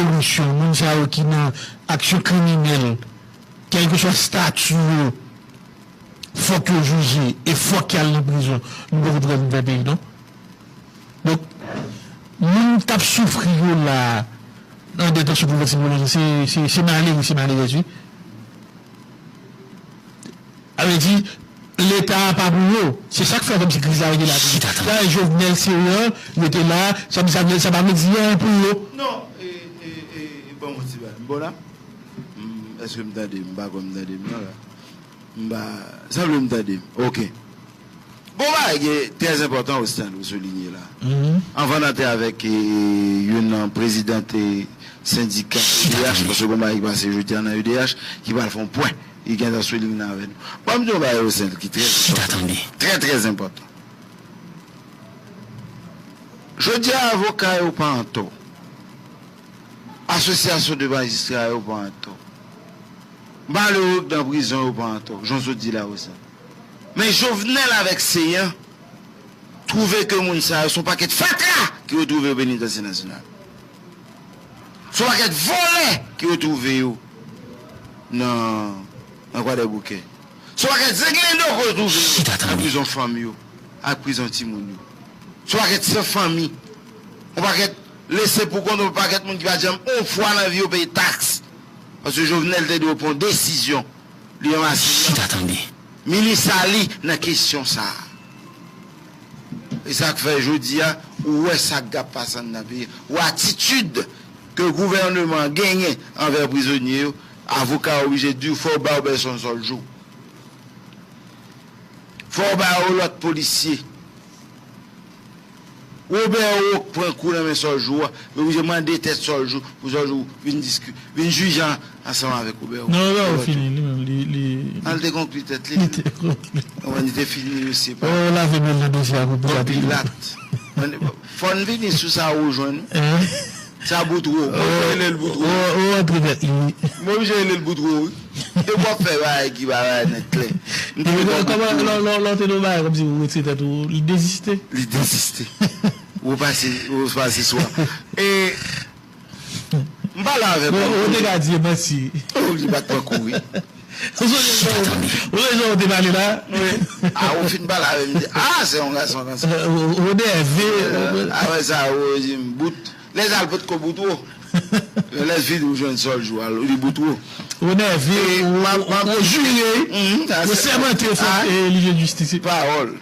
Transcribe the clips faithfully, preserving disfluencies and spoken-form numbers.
koripsyon, moun sa yo ki nan aksyon kriminèl, kèlkeswa stati yo, fòk yo jije e fòk y al nan prizon. Nou poko twò vin fè peyi, non? Donk, moun k ap soufri yo la, an detansyon pou Maxime Prolongé, se, se, se malere, se malerèz, wi. Sa vle di, Leta a pa pou yo. Se sa k fè kòmsi kriz la rete la toujou. Sa Jovenel, Céran, yo te la, sa, sa, sa pa vle di anyen pou yo. Non, e, e, e, e, ban m yon ti bagay. M bon la? M, èske m tande? M pa kwè m tande m nan la. M pa, sanble m tande m. Ok. Gon bagay ki trè enpòtan, Wesnel, ou soulinye la. Anvan n antre avèk, e, youn nan prezidant, e, sendika E D H, paske gon bagay ki pase jodi a nan E D H, ki pral fè yon pwen. Li gentan sou liy nan avè nou. Ban m di yon bagay, Wesnel, ki trè enpòtan. Trè, trè enpòtan. Jodi a, avoka yo pa antò. Asosyasyon de majistra yo pa antò. Malere k nan prizon yo pa antò. Jan w sot di la, Wesnel. Men Jovenel avèk Céran twouve ke moun sa yo se yon pakèt fatra ki retwouve yo Penitansye Nasyonal. Se yon pakèt vòlè ki retwouve yo nan, nan Kwadèboukè. Se yon pakèt zenglendo ki retwouve yo nan prizon fanm yo ak prizon timoun yo. Se yon pakèt san fanmi. Yon pakèt lese pou kont, yon pakèt moun ki pa t janm yon fwa nan vi yo peye taks. Paske Jovenel te dwe pran yon desizyon. Li ranmase minis a li nan kesyon sa a. E sa k fè jodi a, ou wè sa k ap pase anndan peyi a. Ou wè atitid ke gouvèneman an genyen anvè prizonye yo, avoka yo oblije di w fò yo ba w bèsòn sòl jou. Fò yo ba yo lòt polisye. Wobè Wok pran kou nan men Sòl Jou a, yo oblije mande tèt Sòl Jou pou Sòl Jou vin diski-, vin jije ansanm avèk Wobè Wok. Non, Wobè Wok fini, li menm, li, li, al dekonkli tèt li. Li dekonkli. Konprann, li te fini, mesye, pa. Oh, lave men l nan dosye a pou Pilat. Pou Pilat. Fò n vini sou sa, ou jwenn. Hein? Sa Boutwo. Mwen oblije rele l Boutwo. Ou, ou antre tèt li. Mwen oblije rele l Boutwo, wi. E w ap fè bagay ki pa bagay nèt klè. M te Epi, kòman, lè, lè, lè w te nan bagay kòmsi ou retire tèt ou, li deziste? Li deziste. Ou pase, ou pase swa. E, m pale avè l. Bon, ou te ka di e manti. Oh, li pa t pran kouri. Ou sonje jan, ou sonje jan ou te pale la? Wi. A, ou fin pale avè m, m di, a, se yon gason konsa. Ou, ou nève. Apre sa, ou di m bout. Lè sa l potko Boutwo. Lè vin ou jwenn Sòl Jou a, li Boutwo. Ou nève, ou, ou jire, ou sèmante fè, e, li jwenn jistis. Pawòl.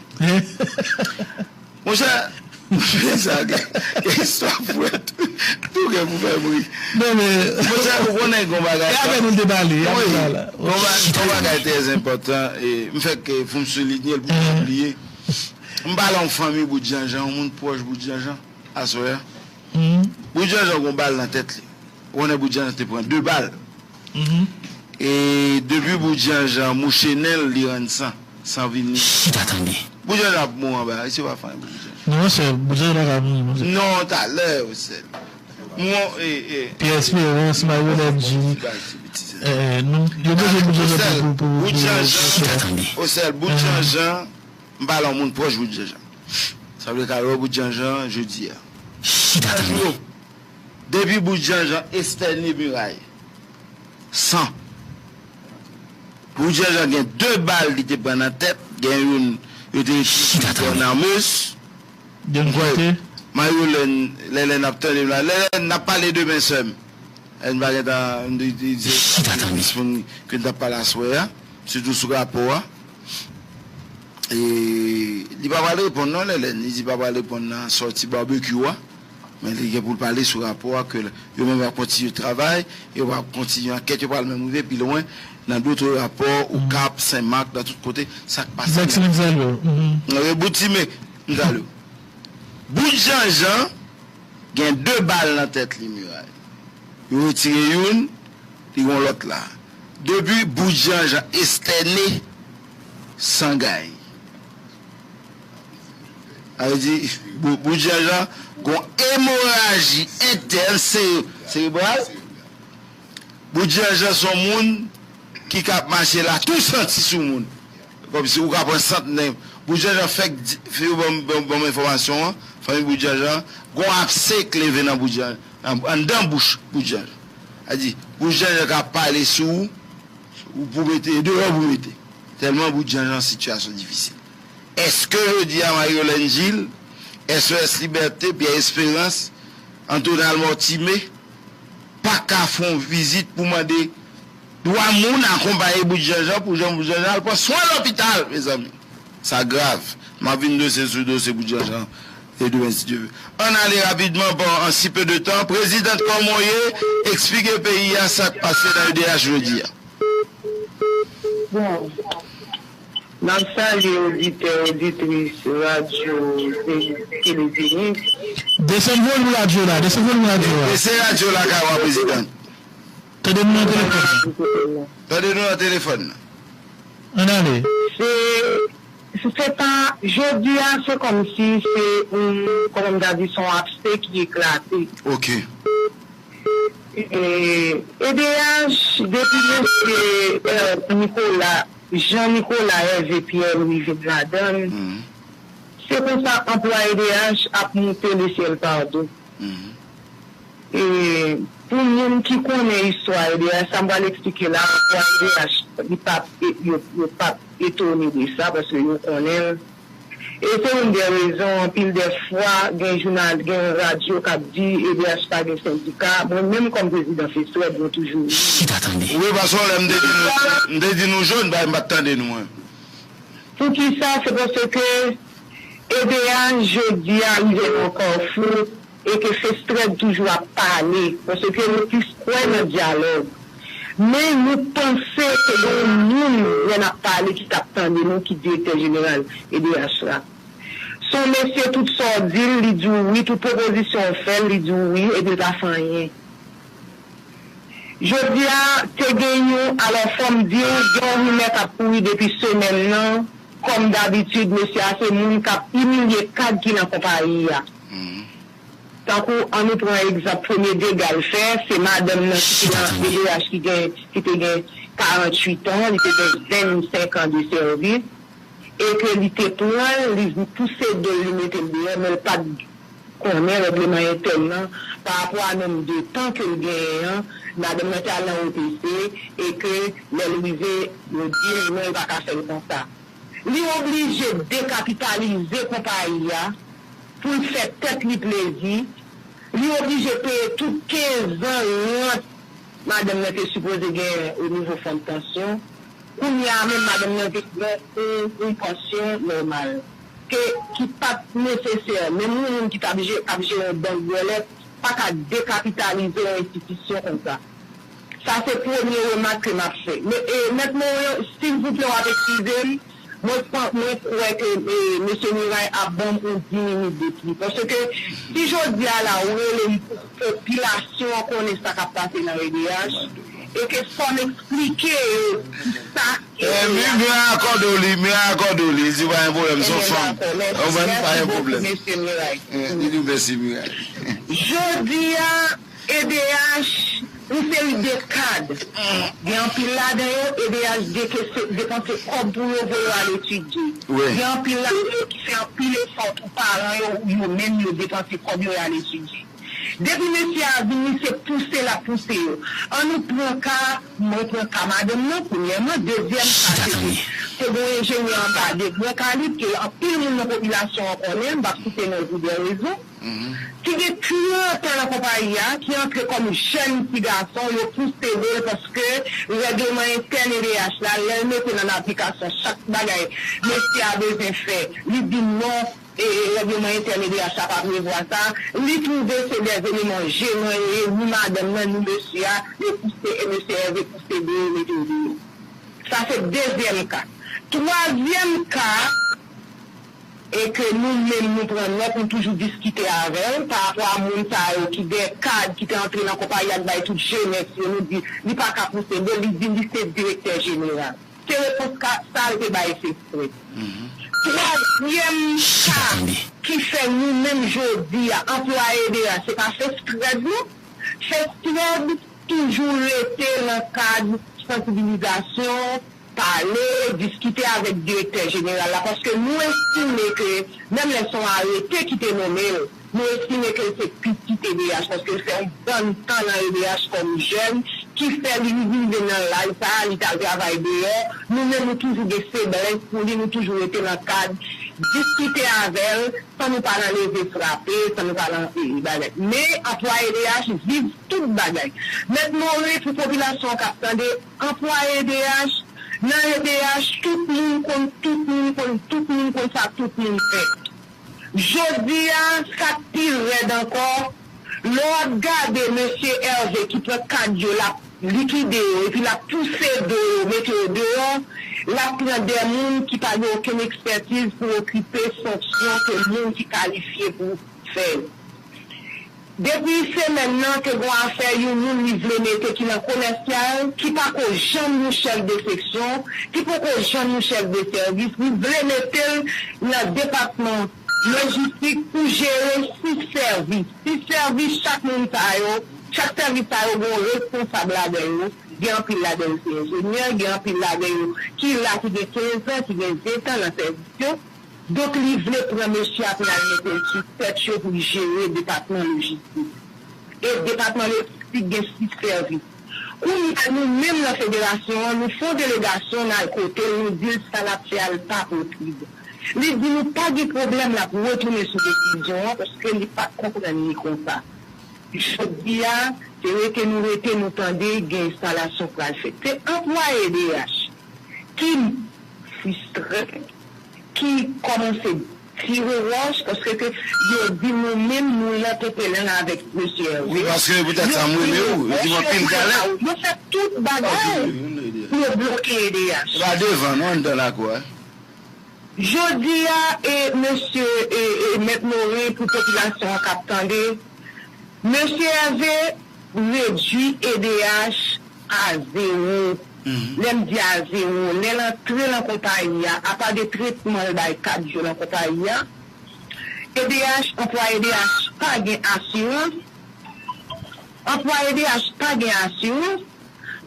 Monchè, monchè, sa gen, gen istwa pou wè tou, tou gen pou fè bri. Non, men monchè, ou konnen gon bagay. E avè nou l te pale, wi, gon ba-, gon bagay trè enpòtan, e m fèk, e, pou m soulinye l pou m pa bliye. M pale yon fanmi Bout Janjan, yon moun pwòch Bout Janjan, aswè a. Bout Janjan gon bal nan tèt li. Ou konnen Bout Janjan te pran de bal. E depi Bout Janjan mouche nen l, li rann san, san vini. Chita tande. Bout Janjan ap mouri anba, mesye pa fè anyen pou Bout Janjan. Non, monchè, Bout Janjan pa ka mouri, monchè. Non, talè, Wesnel. Mwen, e, e. Pierre Espérance, Mario Ledji. E, non, yo bezwen Bout Janjan pou, pou, pou, Bout Janjan, Wesnel, Bout Janjan, m pale yon moun pwòch Bout Janjan. Sa vle ka wè Bout Janjan jodi a. Chita tande. Depi Bout Janjan estène miray, san. Bout Janjan gen de bal li te pran nan tèt, gen youn yo te ekri Bornameuse. Marilène, Lèlène ap tande m la. Lèlène, n ap pale demen, sè m. Lèlène pa gentan, m te, te, te, te responn ke n t ap pale aswè a, sitou sou rapò a. E li pa pral reponn non, Lèlène. Li di pa pral reponn nan sòti babekyou a. Men li gen pou l pale sou rapò a ke yo menm y ap kontinye travay, yo va kontinye ankèt, yo pral menm rive pi lwen nan dòt rapò, Okap, Senmak, nan tout kote, sa k pase. Maxime, m salye w. Bout Janjan, m salye w. Bout Janjan gen de bal nan tèt li, miray. Yo retire youn, li gon lòt la. Depi Bout Janjan estène, san gay. Sa vle di, Bout, Bout Janjan gon emoraji entèn sere-, serebral. Bout Janjan se yon moun ki ka ap mache la tou santi sou moun. Kòmsi ou ka pran sant nan. Bout Janjan fèk di, fè yo ban m, ban m, ban m enfòmasyon an, Fanmi Bout Janjan, gon abse k leve nan Bout Janjan, anndan bouch Bout Janjan. Sa di, Bout Janjan ka pale sou ou, ou pou mete, deyò pou mete. Tèlman Bout Janjan an sitiyasyon difisil. Èske jodi a Marie Yolène Gilles, S O S Liberté, Pierre Espérance, Antonal Mortimé, pa ka fè yon vizit pou mande dwa moun akonpaye Bout Janjan pou Jean Bout Janjan al pran swen lopital, mezanmi. Sa grav. M ap vin dosye sou dosye Bout Janjan e demen si Dye ve. Ann ale rapidman, pa, an si peu de temps. Prezidant, kòman w ye? Eksplike peyi a sa k pase nan E D H jodi a. Bon, n ap salye oditè, oditris radyo Zenith, Tele Zenith. Desann volim radyo la, desann volim radyo a. Bese radyo la kay ou a, prezidan. Tande nou nan telefòn nan. Tande nou nan telefòn nan. Ann ale. Se, se pa, jodi a, se kòmsi se yon, kòman m ta di, se yon abse ki eklate. Ok. E, E D H, depi mesye Nicolas, Jean Nicolas Hervé Pierre Louis vin ladan l, se konsa anplwaye E D H ap moute lesyèl pa do. E, pou moun ki konnen istwa E D H, sa m pral eksplike la, anplwaye E D H, li p ap, yo, yo p ap etone de sa, paske yo konnen l. E se youn dè rezon, anpil dè fwa, gen jounal, gen radyo k ap di E D H pa gen sendika. Mwen menm kòm prezidan FESRED, mwen toujou ri. Chita tande. Wi, paske yon lè m te di nou, m te di nou jòn, bay m pa t tande nou, mwen. Poukisa? Se paske E D H jodi a rive nan kafou e ke FESTRED toujou ap pale, paske yo plis kwè nan dyalòg. Men nou panse ke gen yon moun lè n ap pale ki t ap tande nou ki direktè jeneral E D H la. Se yon mesye tout sa w di l, li di w wi, tout pwopozisyon w fè l, li di w wi, epi l pa fè anyen. Jodi a, te gen yon, alò fò m di w, gen yon rimè k ap kouri depi semèn nan, kòm dabitid, mesye a se moun k ap imilye kad ki nan konpayi a. Tankou, ann nou pran egzanp, premye dega l fè, se madanm nan ki te nan E D H ki gen, ki te gen karanntuit an, li te gen vennsenk an de sèvis, e ke li te pran l, li pouse do l, li mete l deyò, men l pa t konnen règleman entèn nan, pa rapò a nonb de tan ke l genyen an, madanm nan te al nan O T C, e ke lè l rive, yo di l non, yo pa ka fè l konsa. Li oblije dekapitalize konpayi a pou l fè tèt li plezi. Li oblije peye tout kenz an rant madanm nan te sipoze genyen o nivo fon de pansyon. Kounye a menm, madanm nan vin gen yon, yon pansyon nòmal ke, ki pa t nesesè. Menm yon moun ki t ap je-, ap jere yon bank dèlè pa ka dekapitalize yon enstitisyon konsa. Sa se premye remak ke m ap fè. Men, e, Mèt Morin, silvouplè, w ap eskize m. Mwen, mwen kwè ke, e, mesye Miray ap ban m yon dis minit de plis. Paske si jodi a la, ou rele m pou popilasyon an konnen sa k ap pase nan E D H, e ke fò m eksplike yo kisa ke E D H. Miray akòde w li, Miray akòde w li, di pa gen pwoblèm, se yon fanm. Ou konprann, pa gen pwoblèm. Mesye Miray. Li di mèsi, Miray. Jodi a, E D H, yon seri de kad. Gen anpil ladan yo, E D H dekese, depanse kòb pou yo voye yo al etidye. Gen anpil ladan yo ki fè anpil efò pou paran yo, yo menm yo depanse kòb yo y al etidye. Depi mesye a vini, se pouse l ap pouse yo. Ann nou pran ka, mwen pran ka madanm nan, premyèman. Dezyèm ka, se ke te gen yon enjenyè anba de gran kalib ke anpil moun nan popilasyon an konnen, m p ap site non l pou de rezon. Ki gen trant an nan konpayi a, ki antre kòm jèn ti gason, yo pouse l paske règleman entèn E D H la, lè l mete l an aplikasyon, chak bagay mesye a bezwen fè, li di non, e, e, règleman entèn E D H la pa prevwa sa, li twouve se de eleman jenan yo ye, ni madanm nan, ni mesye a, yo pouse, e mesye Hervé pouse de yo, mete yo deyò. Sa se dezyèm ka. Twazyèm ka, e ke nou menm nou pran nòt, nou toujou diskite avè l, pa rapò a moun sa yo ki de kad ki te antre nan konpayi a k bay tout jenès yo, nou di li pa ka pouse de, li di li se direktè jeneral. Se repons ka, sa l te bay FESTRED. Twazyèm ka ki fè nou menm jodi a, anplwaye E D H, se pa FESTRED non. FESTRED toujou rete nan kad sansibilizasyon, pale, diskite avèk direktè jeneral la, paske nou estime ke, menm lè se yon arete ki te nonmen l, nou estime ke l se pitit E D H, paske l fè yon bann tan nan E D H kòm jèn, ki fè li rive nan laj sa a, li t al travay deyò. Nou menm, nou toujou gen feblès pou li, nou toujou rete nan kad diskite avè l, san nou pa nan leve frape, san nou pa nan, e, bagay. Men, anplwaye E D H viv tout bagay. Mèt Moren, pou popilasyon an k ap tande, anplwaye E D H, nan E D H, tout moun konn, tout moun konn, tout moun konn sa tout moun fè. Jodi a, sa k pi rèd ankò, lè w ap gade mesye Hervé ki pran kad yo, l ap likide yo, epi l ap pouse do yo, mete yo deyò, l ap pran de moun ki pa gen okenn ekspètiz pou okipe fonksyon ke moun ki kalifye pou fè. Depi semèn nan, te gon afè yon moun li vle mete ki nan komèsyal, ki pa ko janm yon chèf de seksyon, ki poko janm yon chèf de sèvis, li vle mete l nan depatman lojistik pou jere sis sèvis. Sis sèvis, chak moun sa yo, chak sèvis sa yo gen yon responsab ladan yo. Gen anpil ladan yo se enjenyè, gen anpil ladan yo ki la, ki gen kenz an, ki gen ven tan nan sèvis yo. Donk, li vle pran mesye a pou l al mete l sou tèt yo pou l jere depatman lojistik. E depatman lojistik gen sis sèvis. Kounye a, nou menm nan federasyon an, nou fè yon delegasyon, n al kote l, nou di l sa l ap fè a, l pa posib. Li di nou pa gen pwoblèm, l ap retounen sou desizyon an, paske li pa t konprann li konsa. Jodi a, se rete nou rete, nou tande gen enstalasyon pral fèt. Se anplwaye E D H ki fristre, ki kòmanse tire wòch, paske ke yo di nou menm, nou nan T P L N avèk mesye Hervé. Wi, paske poutèt sa, m rele w. Yo di m anpil galè. Yo fè tout bagay pou yo bloke E D H. E pa devan, non, anndan lakou a. Jodi a, e mesye, e, e mèt Moren, pou popilasyon an k ap tande, mesye Hervé redui E D H a zewo. Lè m di a zewo, lè l antre nan konpayi a, apa de tretman l bay kad yo nan konpayi a, E D H, anplwaye E D H pa gen asirans, anplwaye E D H pa gen asirans,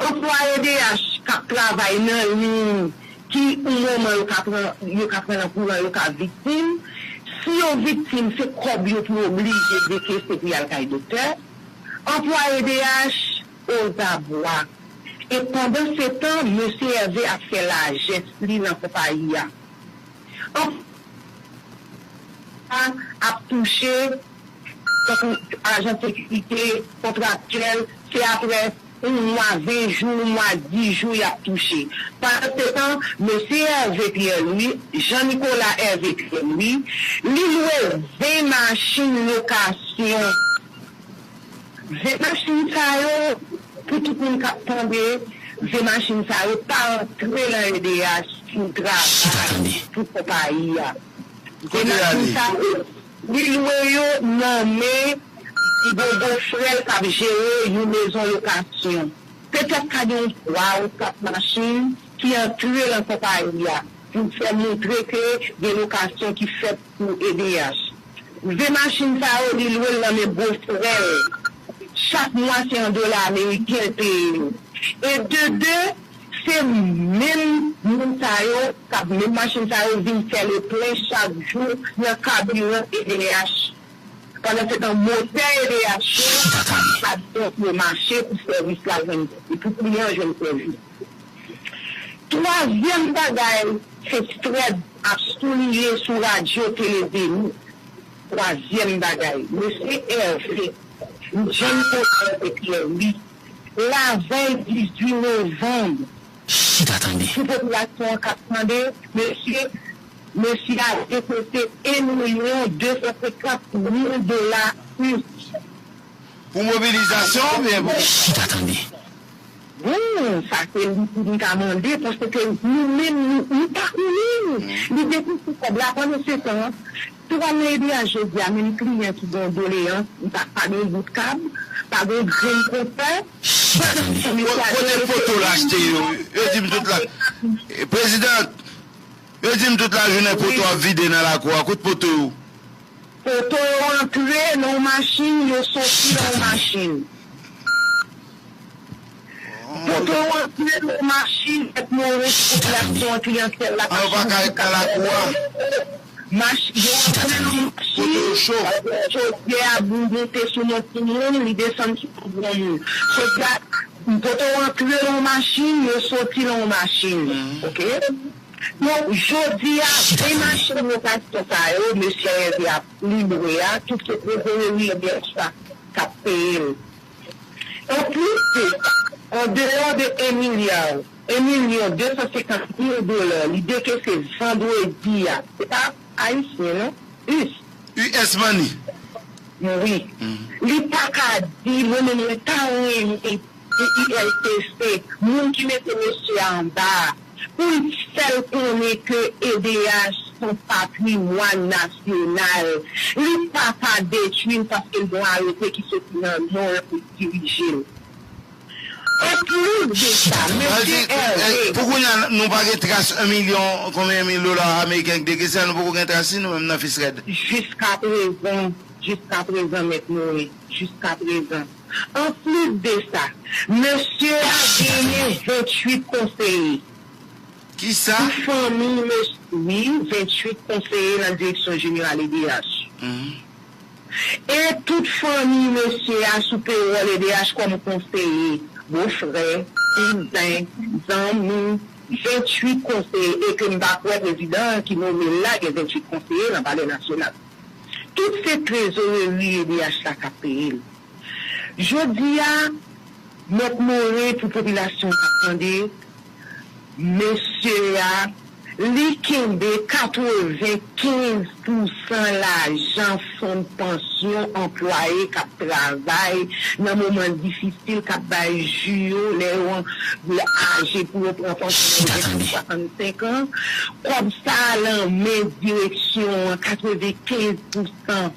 anplwaye E D H k ap travay nan liy ki yon moman yo ka pran, yo ka pran nan kouran, yo ka viktim. Si yo viktim, se kòb yo pou yo oblije dekese pou y al kay doktè. Anplwaye E D H ozabwa. E pandan se tan, mesye Hervé ap fè lajès li nan konpayi a. Anplwaye a ap touche tankou ajan sekirite, kontraktyèl, se apre yon mwa, ven jou, yon mwa, dis jou, y ap touche. Pandan se tan, mesye Hervé Pierre Louis, Jean Nicolas Hervé Pierre Louis, li lwe ven machin lokasyon. Ven machin sa yo, pou tout moun k ap tande, ven machin sa yo pa antre nan E D H pou travay pou konpayi a. Ven machin sa yo, li lwe yo nan men yon bofrè l k ap jere yon mezon lokasyon. Petèt ka gen yon twa ou kat machin ki antre nan konpayi a pou fè montre ke gen lokasyon ki fèt pou E D H. Ven machin sa yo, li lwe l nan men bofrè l. Chak mwa, se an dola ameriken l peye yo. E de de, se menm moun sa yo, k ap menm machin sa yo vin fè le plen chak jou nan kabiran E D H. Pandan se tan, motè E D H yo pa t kontre mache pou sèvis la jwenn, pou kliyan jwenn sèvis. Twazyèm bagay, se Fred ap souliye sou radyo Tele Zenith. Twazyèm bagay, mesye Hervé, Jean Nicolas Hervé Pierre Louis, lavèy dizuit novanm, pou popilasyon an k ap tande, mesye, mesye a dekese en milyon de san senkant mil dola. Pou mobilizasyon oubyen pou... Bon, sa se li pou nou ta mande, paske nou menm, nou, nou pa konnen. Li depi sou kòb la, pandan se tan, si w al nan E D H jodi a, menm kliyan ki gen yon doleyans, li pa, pa gen yon bout kab, pa gen yon grenn kontè. Kote poto l achte yo? Yo di m tout la. Prezidan, yo di m tout lajounen poto ap vide nan lakou a. Kote poto yo? Poto yo antre nan yon machin, yo soti nan yon machin. Poto yo antre nan machin, mèt Moren, popilasyon an, kliyantyèl la pa chanjou. An, yo pa ka ret nan lakou a. Mach-, yo antre nan machin, chodyè a bou monte sou yon timoun, li desann sou yon granmoun. Chodyè a, poto yo antre nan yon machin, yo soti nan yon machin. Oke? Donk, jodi a, ven machin lokasyon sa yo, mesye Hervé ap libre a, tout se trezoreri ebyen sa k ap peye l. Anplis de sa, andeyò de en milya, en milyon de san senkant mil dola li dekese vandredi a, se pa ayisyen non, us. U S Money. Wi. Li pa ka di, mwen menm mwen ta renmen pou U L C C, moun ki mete mesye a anba a, pou l fè l konnen ke E D H se yon patrimwàn nasyonal. Li pa ka detwi l paske l gen yon arete ki soti nan non l pou l dirije l. Anplis de sa, mesye Hervé. Pou kounye a, nou pa gen tras en milyon, konbyen mil dola ameriken ki dekese a, nou poko gen tras li, nou menm nan FISRED. Jiskaprezan, jiskaprezan, mèt Moren, jiskaprezan. Anplis de sa, mesye a genyen venntuit konseye. Kisa? Tout fanmi mesye, wi, venntuit konseye nan direksyon jeneral E D H. E tout fanmi mesye a sou pewòl E D H kòm konseye, bofrè, kouzen, zanmi, venntuit konseye, e ke m pa kwè prezidan an ki nome l la gen venntuit konseye nan Palè Nasyonal. Tout se trezoreri E D H la k ap peye l. Jodi a, mèt Moren, pou popilasyon k ap tande, mesye a, li kenbe katrevenkenz pousan lajan fon pansyon anplwaye k ap travay nan moman difisil, k ap bay ji yo, lè yo aje pou yo pran pansyon, yo gen swasannsenk an. Kòb sa a lan men direksyon an, katrevenkenz pousan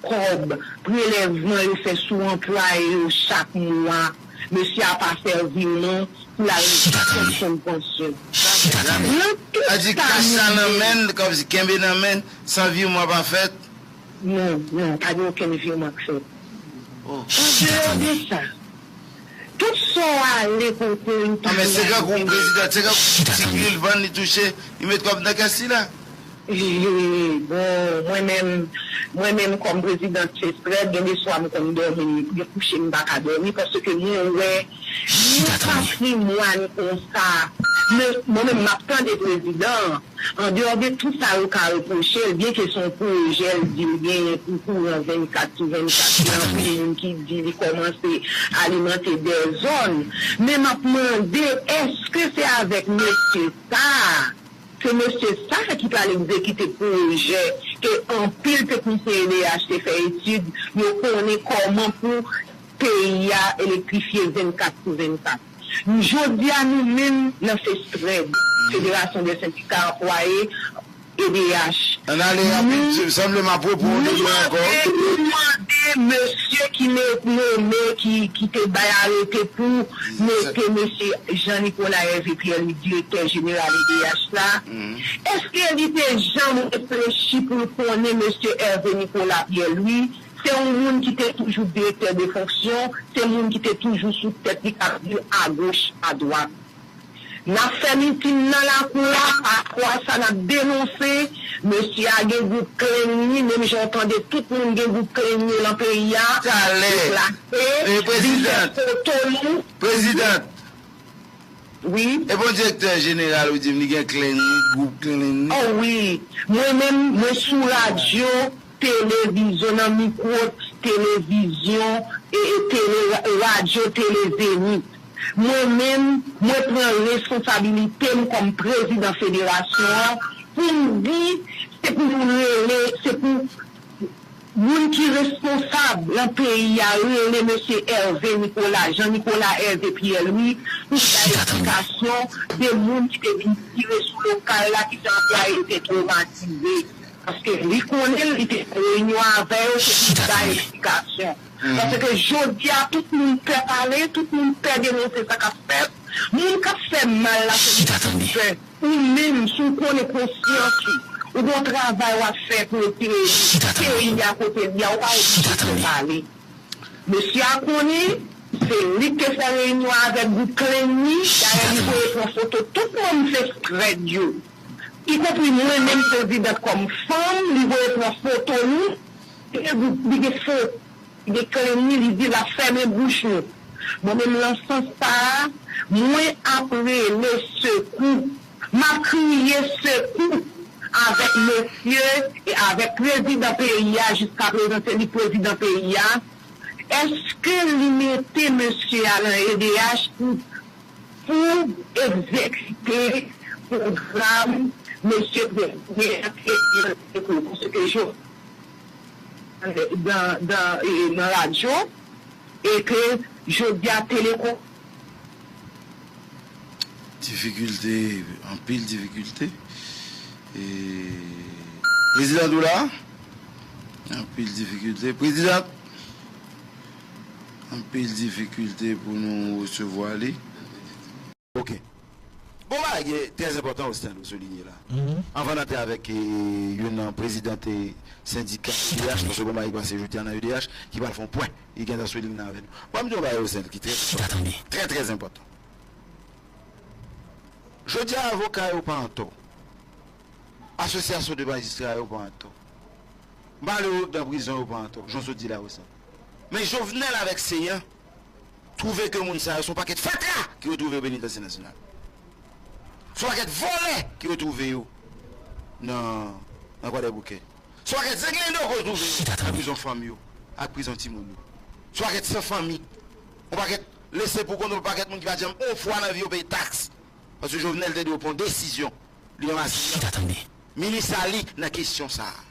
kòb prelèvman yo fè sou anplwaye yo chak mwa, mesye a pa fè viman pou l al retire kòb fon pansyon. Nan tout sa nou ye, kòmsi kenbe nan men l, san viman pa fèt? Non, non, pa gen okenn viman k fèt. Andeyò de sa, tout sa w ale kote l, men se kankou prezidan, se kankou ti gri l vann, li touche, li met kòb nan kès li la. Bon, mwen menm, mwen menm kòm prezidan FISRED, gen de swa m konn dòmi, gen kouche m pa ka dòmi, paske mwen wè yon patrimwàn konsa. Men, mwen menm, m ap tande prezidan an, andeyò de tout sa yo ka repwoche l, byenke se yon pwojè l di l genyen pou kouran vennkat sou vennkat, gen anpil moun ki di li kòmanse alimante dèzòd, men m ap mande, èske se avèk mesye sa a, se mesye sa a ki pral egzekite pwojè ke anpil teknisyen E D H te fè etid, yo konnen kòman pou peyi a elektrifye vennkat sou vennkat. Jodi a, nou menm nan FESTRED, Federasyon dè Sendika Anplwaye E D H, ann ale rapid, sanble m ap repwodui mwen ankò. Nou mande mesye ki nome, ki, ki te bay arete pou mete mesye Jean Nicolas Hervé Pierre Louis, direktè jeneral E D H la, èske li te janm reflechi pou l konnen mesye Hervé Nicolas Pierre Louis se yon moun ki te toujou direktè de fonksyon, se moun ki te toujou sou tèt li k ap di l agoch, adwat? N ap fè mitin nan lakou a, pa fwa sa n ap denonse. Mesye a gen gwoup klenn li, menm jan w tande tout moun gen gwoup klenn yo nan peyi a, deplase, vin fè foto nou. Prezidan, wi. E bon direktè jeneral ou di m li gen klenn li, gwoup klenn li? O wi, mwen menm, mwen sou radyo, televizyon, nan mikwo, televizyon, e, e, tele, radyo, tele Zenith. Mwen menm, mwen pran responsabilite m kòm prezidan federasyon an pou m di, se pou nou rele, se pou moun ki responsab nan peyi a rele mesye Hervé Nicolas, Jean Nicolas Hervé Pierre Louis, pou l bay eksplikasyon de moun ki te vin tire sou lokal la, ki fè anplwaye yo te twomatize. Paske li konnen l, li te fè reyinyon avè yo, se pou l bay eksplikasyon. Paske jodi a, tout moun pè pale, tout moun pè denonse sa k ap fèt. Moun k ap fè mal la, se moun ki pè. Ou menm, si w konnen konsyans ou, ou gen yon travay w ap fè pou retire peyi a kote l ye a, ou pa oblije fè pale. Mesye a konnen, Se li ki te fè reyinyon avèk gwoup Klenni, dayè li voye pran foto tout manm Festrèd yo, ikonpri mwen menm prezidant kòm fanm, li voye pran foto nou, li gen gwoup, li gen fo, li gen Klenni, li di l ap fèmen bouch nou. Bon, menm nan sans sa a, mwen ap rele sekou, m ap kriye sekou avèk mesye e avèk prezidan peyi a, jiskaprezan se li prezidan peyi a, èske li mete mesye a nan E D H pou, pou egzekite pwogram mesye premye a te di nan sekou? Paske Jovenel nan, nan, e, nan radyo, e ke jodi a Teleko. Difikilte, anpil difikilte. E, prezidan tou la? Anpil difikilte. Prezidan, anpil difikilte pou nou resevwa li. Ok. Bon bagay ki trè enpòtan Austin ou soulinye la. Anvan n antre avèk e, youn nan prezidan te sendika E D H, paske bon bagay ki pase jodi a nan E D H, ki pral fè yon pwen, li gentan sou liy nan avè nou. Bon, m di yon bagay Austin ki trè enpòtan. Trè, trè enpòtan. Jodi a, avoka yo pa antò. Asosyasyon de majistra yo pa antò. Malere yo k nan prizon yo pa antò, jan w sot di la Austin. Men Jovenel avèk Seyan twouve ke moun sa yo se yon pakèt fatra ki retwouve yo Penitansye Nasyonal. Se yon pakèt vòlè ki retwouve yo nan, nan Kwadèboukè. Se yon pakèt zenglendo ki retwouve yo nan prizon fanm yo ak prizon timoun yo. Se yon pakèt san fanmi. Yon pakèt lese pou kont, yon pakèt moun ki pa t janm yon fwa nan vi yo peye taks. Paske Jovenel te dwe pran desizyon. Li ranmase minis a li nan kesyon sa a.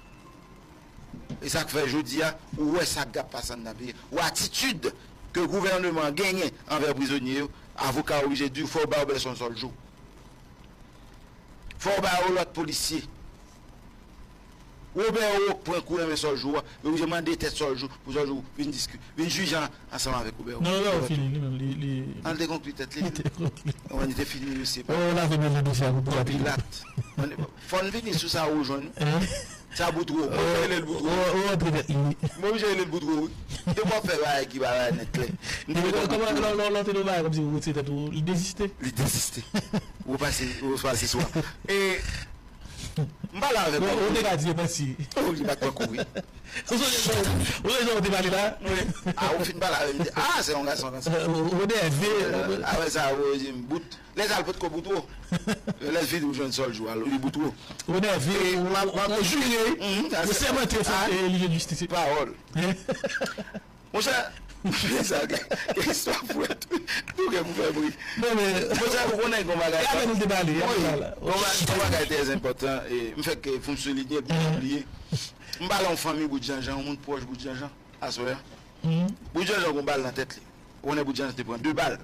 E sa k fè jodi a, ou wè sa k ap pase anndan peyi a. Ou wè atitid ke gouvènman an genyen anvè prizonye yo, avoka yo oblije di w fò w ba yo bèson Sòl Jou. Fò w ba yo lòt polisye. Wobè Owok pran kou nan men Sòl Jou a, yo oblije mande tèt Sòl Jou pou Sòl Jou vin diskite, vin jije ansanm avèk Wobè Owok. Non, Wobè Owok fini, li menm, li, li. An, li te konkli tèt li. Li te konkli. An, li te fini mesye pa. Oh, lave men nan dosye a pou Pilat. Fò n vini sou sa ou jwenn. Sa Boutro. Mwen oblije rele l Boutro. Ou antre tèt li. Mwen oblije rele l Boutro, wi. Depi w ap fè bagay ki pa bagay nèt klè. Kòman lè w te nan bagay kòmsi ou retire tèt ou, li deziste? Li deziste. Ou pase, ou pase swa. E, m pale avèk ou. Ou te ka di yo mèsi. Oh, li pa t pran kouri. Ou sonje jan ou te pale la? Wi. A, ou fin pale avè m, li di, a, se yon gason konsa. Ou nève. Apre sa, ou di m bout. Lè sa l potko bout wo. Lè l fin ou jwenn Sòl Jou a, li bout wo. Ou nève, ou jire, ou sèmante ou fè li jwenn jistis. Pawòl. Monchè, sa gen istwa pou tou gen pou fè bri. Monchè, ou konnen gon bagay. E avè nou te pale. Wi, gon bagay trè enpòtan. M fèk fè m soulinye pou m pa bliye. M pale yon fanmi Bout Janjan, yon moun pwòch Bout Janjan, aswè a. Bout Janjan gon bal nan tèt li. Ou konnen Bout Janjan te pran de bal.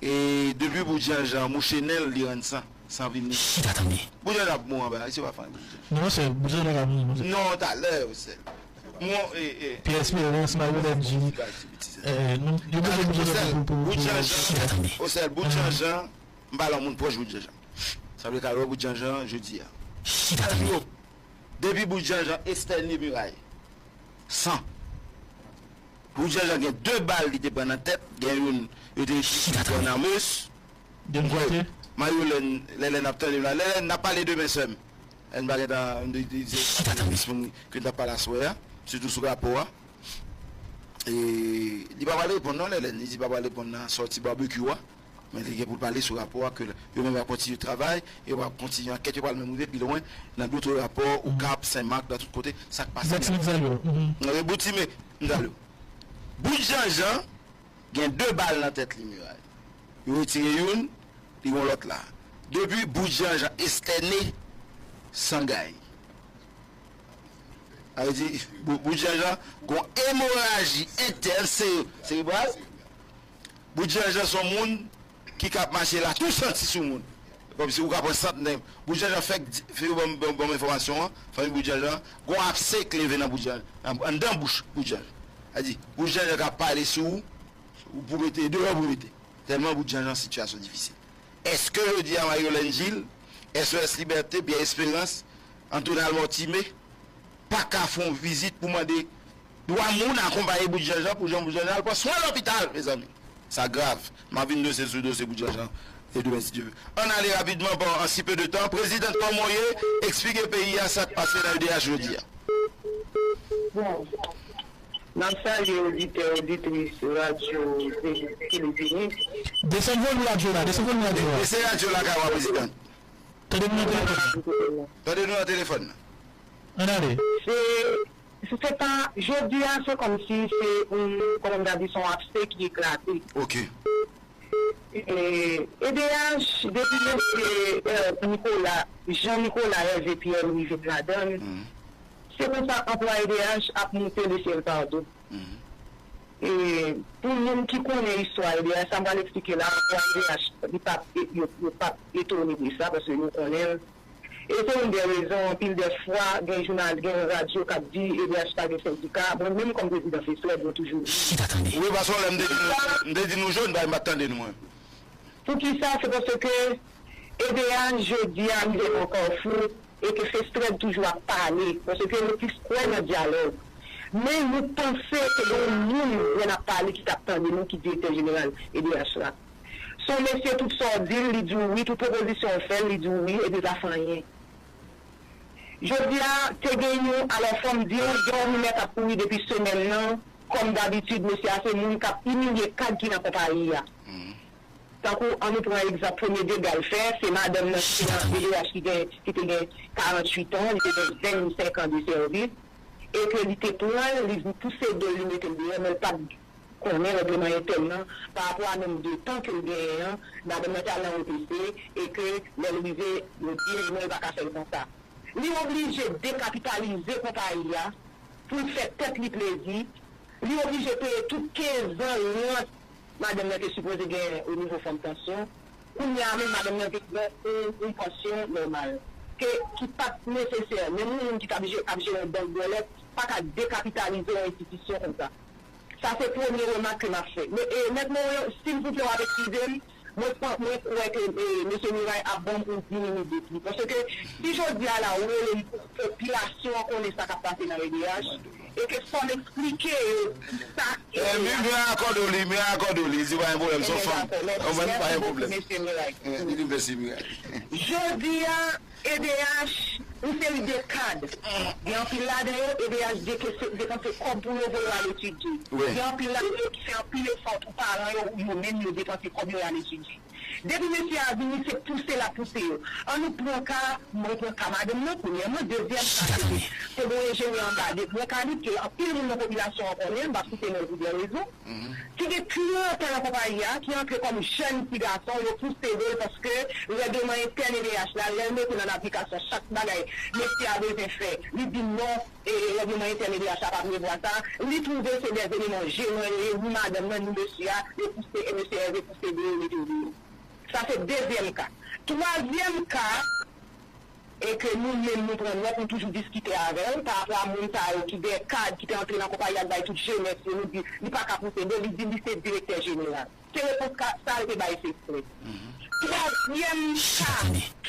E depi Bout Janjan mouche nen l, li rann san, san vin li. Chita tande. Bout Janjan ap mouri anba, se pa fanmi Bout Janjan. Non, se Bout Janjan ka mouri, non, se. Non, talè, sèl. Mwen, e, e. Pierre Espérance, Mario Benji. Yo bezwen Bout Janjan pou, pou, pou. Chita tande. Osèl, Bout Janjan, m pale yon moun pwòch Bout Janjan. Sa vle ka wè Bout Janjan jodi a. Chita tande. Depi Bout Janjan estène miray. San. Bout Janjan gen de bal li te pran nan tèt, gen youn yo te ekri Cornamus. Mayolèn, Lèlèn ap tande m la. Lèlèn, n ap pale demen, sè m. Lèlèn pa gentan, m te di se moun ke n t ap pale aswè a, sitou sou rapò a. E li pa pral reponn non, Lèlèn, li di pa pral reponn nan sòti babekyou a. Men li gen pou l pale sou rapò a ke yo menm y ap kontinye travay, e yo ap kontinye ankèt, yo pral menm rive pi lwen nan dòt rapò, Okap, Senmak, nan tout kote, sa k pase. Boutime, m salye w. Bout Janjan gen de bal nan tèt li, Miray. Yo retire youn, li gon lòt la. Depi Bout Janjan estène, san gay. Sa vle di, Bout Janjan gon emoraji entèn serebral. Bout Janjan se yon moun ki ka ap mache la tou santi sou moun. Kòmsi ou ka pran sant nan. Bout Janjan fèk di, fè yo ban m, ban m enfòmasyon an, fanmi Bout Janjan, gon apse k leve nan Bout Janjan, anndan bouch Bout Janjan. Sa di, Bout Janjan ka pale sou ou, ou pou rete, deyò pou rete. Tèlman Bout Janjan sitiyasyon difisil. Èske jodi a Maryolène Gilles, S O S Liberté, Pierre Espérance, Antoinal Mortimé, pa ka fè yon vizit pou mande Dwa moun akonpaye Bout Janjan pou Jan Bout Janjan al pran swen lopital, mezanmi. Sa grav. M a vin dosye sou dosye Bout Janjan e demen, si Dye vle. Ann ale rapidman, pa, an si peu de temps. Prezidan, kòman w ye? Eksplike peyi a sa k pase nan E D H jodi a. Bon, n ap salye oditè, oditris Radyo Zenith Filipini. Desann vòlim radyo la, desann vòlim radyo a. Bese radyo la kay ou a, prezidan. Tande nou nan telefòn nan. Tande nou nan telefòn nan. Ann ale. Se, se pa, jodi a, se kòmsi se yon, kòman m ta di, se yon apse ki eklate. Ok. E, E D H, depi mesye Hervé Nicolas, Jean Nicolas Hervé Pierre Louis vin ladan l, se konsa anplwaye E D H ap moute lesyèl pa do. E, pou moun ki konnen istwa E D H, sa m pral eksplike la, anplwaye E D H, li p ap, yo, yo p ap etone de sa, paske yo konnen l. E se youn dè rezon, anpil dè fwa, gen jounal, gen radyo k ap di E D H pa gen sendika. Mwen menm kòm prezidan FESRED, mwen toujou di. Chita tande. Wi, paske lè m te di nou, m te di nou jòn, bay m pa t tande nou, mwen. Poukisa? Se paske E D H jodi a rive nan kafou e ke FESRED toujou ap pale, paske nou plis kwè nan dyalòg. Men nou panse ke gen yon moun lè n ap pale ki t ap tande nou ki direktè jeneral E D H la. Se yon mesye tout sa w di l, li di w wi, tout pwopozisyon w fè l, li di w wi, epi l pa fè anyen. Jodi a, te gen yon, alò fò m di w, gen yon rimè k ap kouri depi semèn nan, kòm dabitid, mesye a se moun k ap imilye kad ki nan konpayi a. Tankou, ann nou pran egzanp, premye dega l fè, se madanm nan ki te nan E D H ki gen, ki te gen karanntuit an, li te gen vennsenk an de sèvis, e ke li te pran l, li vin pouse do l, li mete l deyò, men l pa t konnen règleman entèn nan pa rapò a nonb de tan ke l genyen an, madanm nan te al nan O T C e ke lè l rive, yo di l non, yo pa ka fè l konsa. Li oblije dekapitalize konpayi a pou l fè tèt li plezi, li oblije peye tout kenz an rant madanm nan te sipoze genyen o nivo fon de pansyon. Kounye a menm, madanm nan vin gen yon, yon pansyon nòmal. Ke, ki pa t nesesè. Menm yon moun ki t ap je-, ap jere yon bank dòlè pa ka dekapitalize yon enstitisyon konsa. Sa se premye remak ke m ap fè. Men, e, Mèt Morin, silvouplè, w ap eskize m, mwen, mwen kwè ke, e, mesye Miray ap ban m yon di minit de plis. Paske, si jodi a la, ou rele m pou popilasyon an konnen sa k ap pase nan E D H, e ke fò m eksplike yo sa ki E D H. Miray akòde w li, Miray akòde w li, li di pa gen pwoblèm, se yon fanm. Konprann, pa gen pwoblèm. Mesye Miray. Li di mèsi Miray. Jodi a, E D H, yon seri de kad. Gen anpil ladan yo, E D H dekese, depanse kòb pou yo voye yo al etidye. Gen anpil ladan yo ki fè anpil efò pou paran yo, yo menm yo depanse kòb yo al etidye. Depi mesye a vini, se pouse l ap pouse yo. Ann nou pran ka, mwen pran ka madanm nan, premyèman. Dezyèm ka, se ke te gen yon enjenyè anba de, mwen ka di ke anpil moun nan popilasyon an konnen l, m p ap site non l pou dè rezon. Ki gen trant an nan konpayi a, ki antre kòm jèn ti gason, yo pouse do l paske règleman entèn E D H la, lè l mete l an aplikasyon, chak bagay mesye a bezwen fè, li di non, e règleman entèn E D H la pa prevwa sa, li twouve se dè eleman jenan yo ye, ni madanm nan, ni mesye a, yo pouse, e mesye Hervé pouse do yo mete l deyò. Sa se dezyèm ka. Twazyèm ka, e ke nou menm nou pran nòt, nou toujou diskite avè l, pa rapò a moun sa yo ki de kad ki te antre nan konpayi a, k bay tout jenès yo, nou di li pa ka pouse do, li di li se direktè jeneral. Se repons ka, sa l te bay FESRED. Twazyèm ka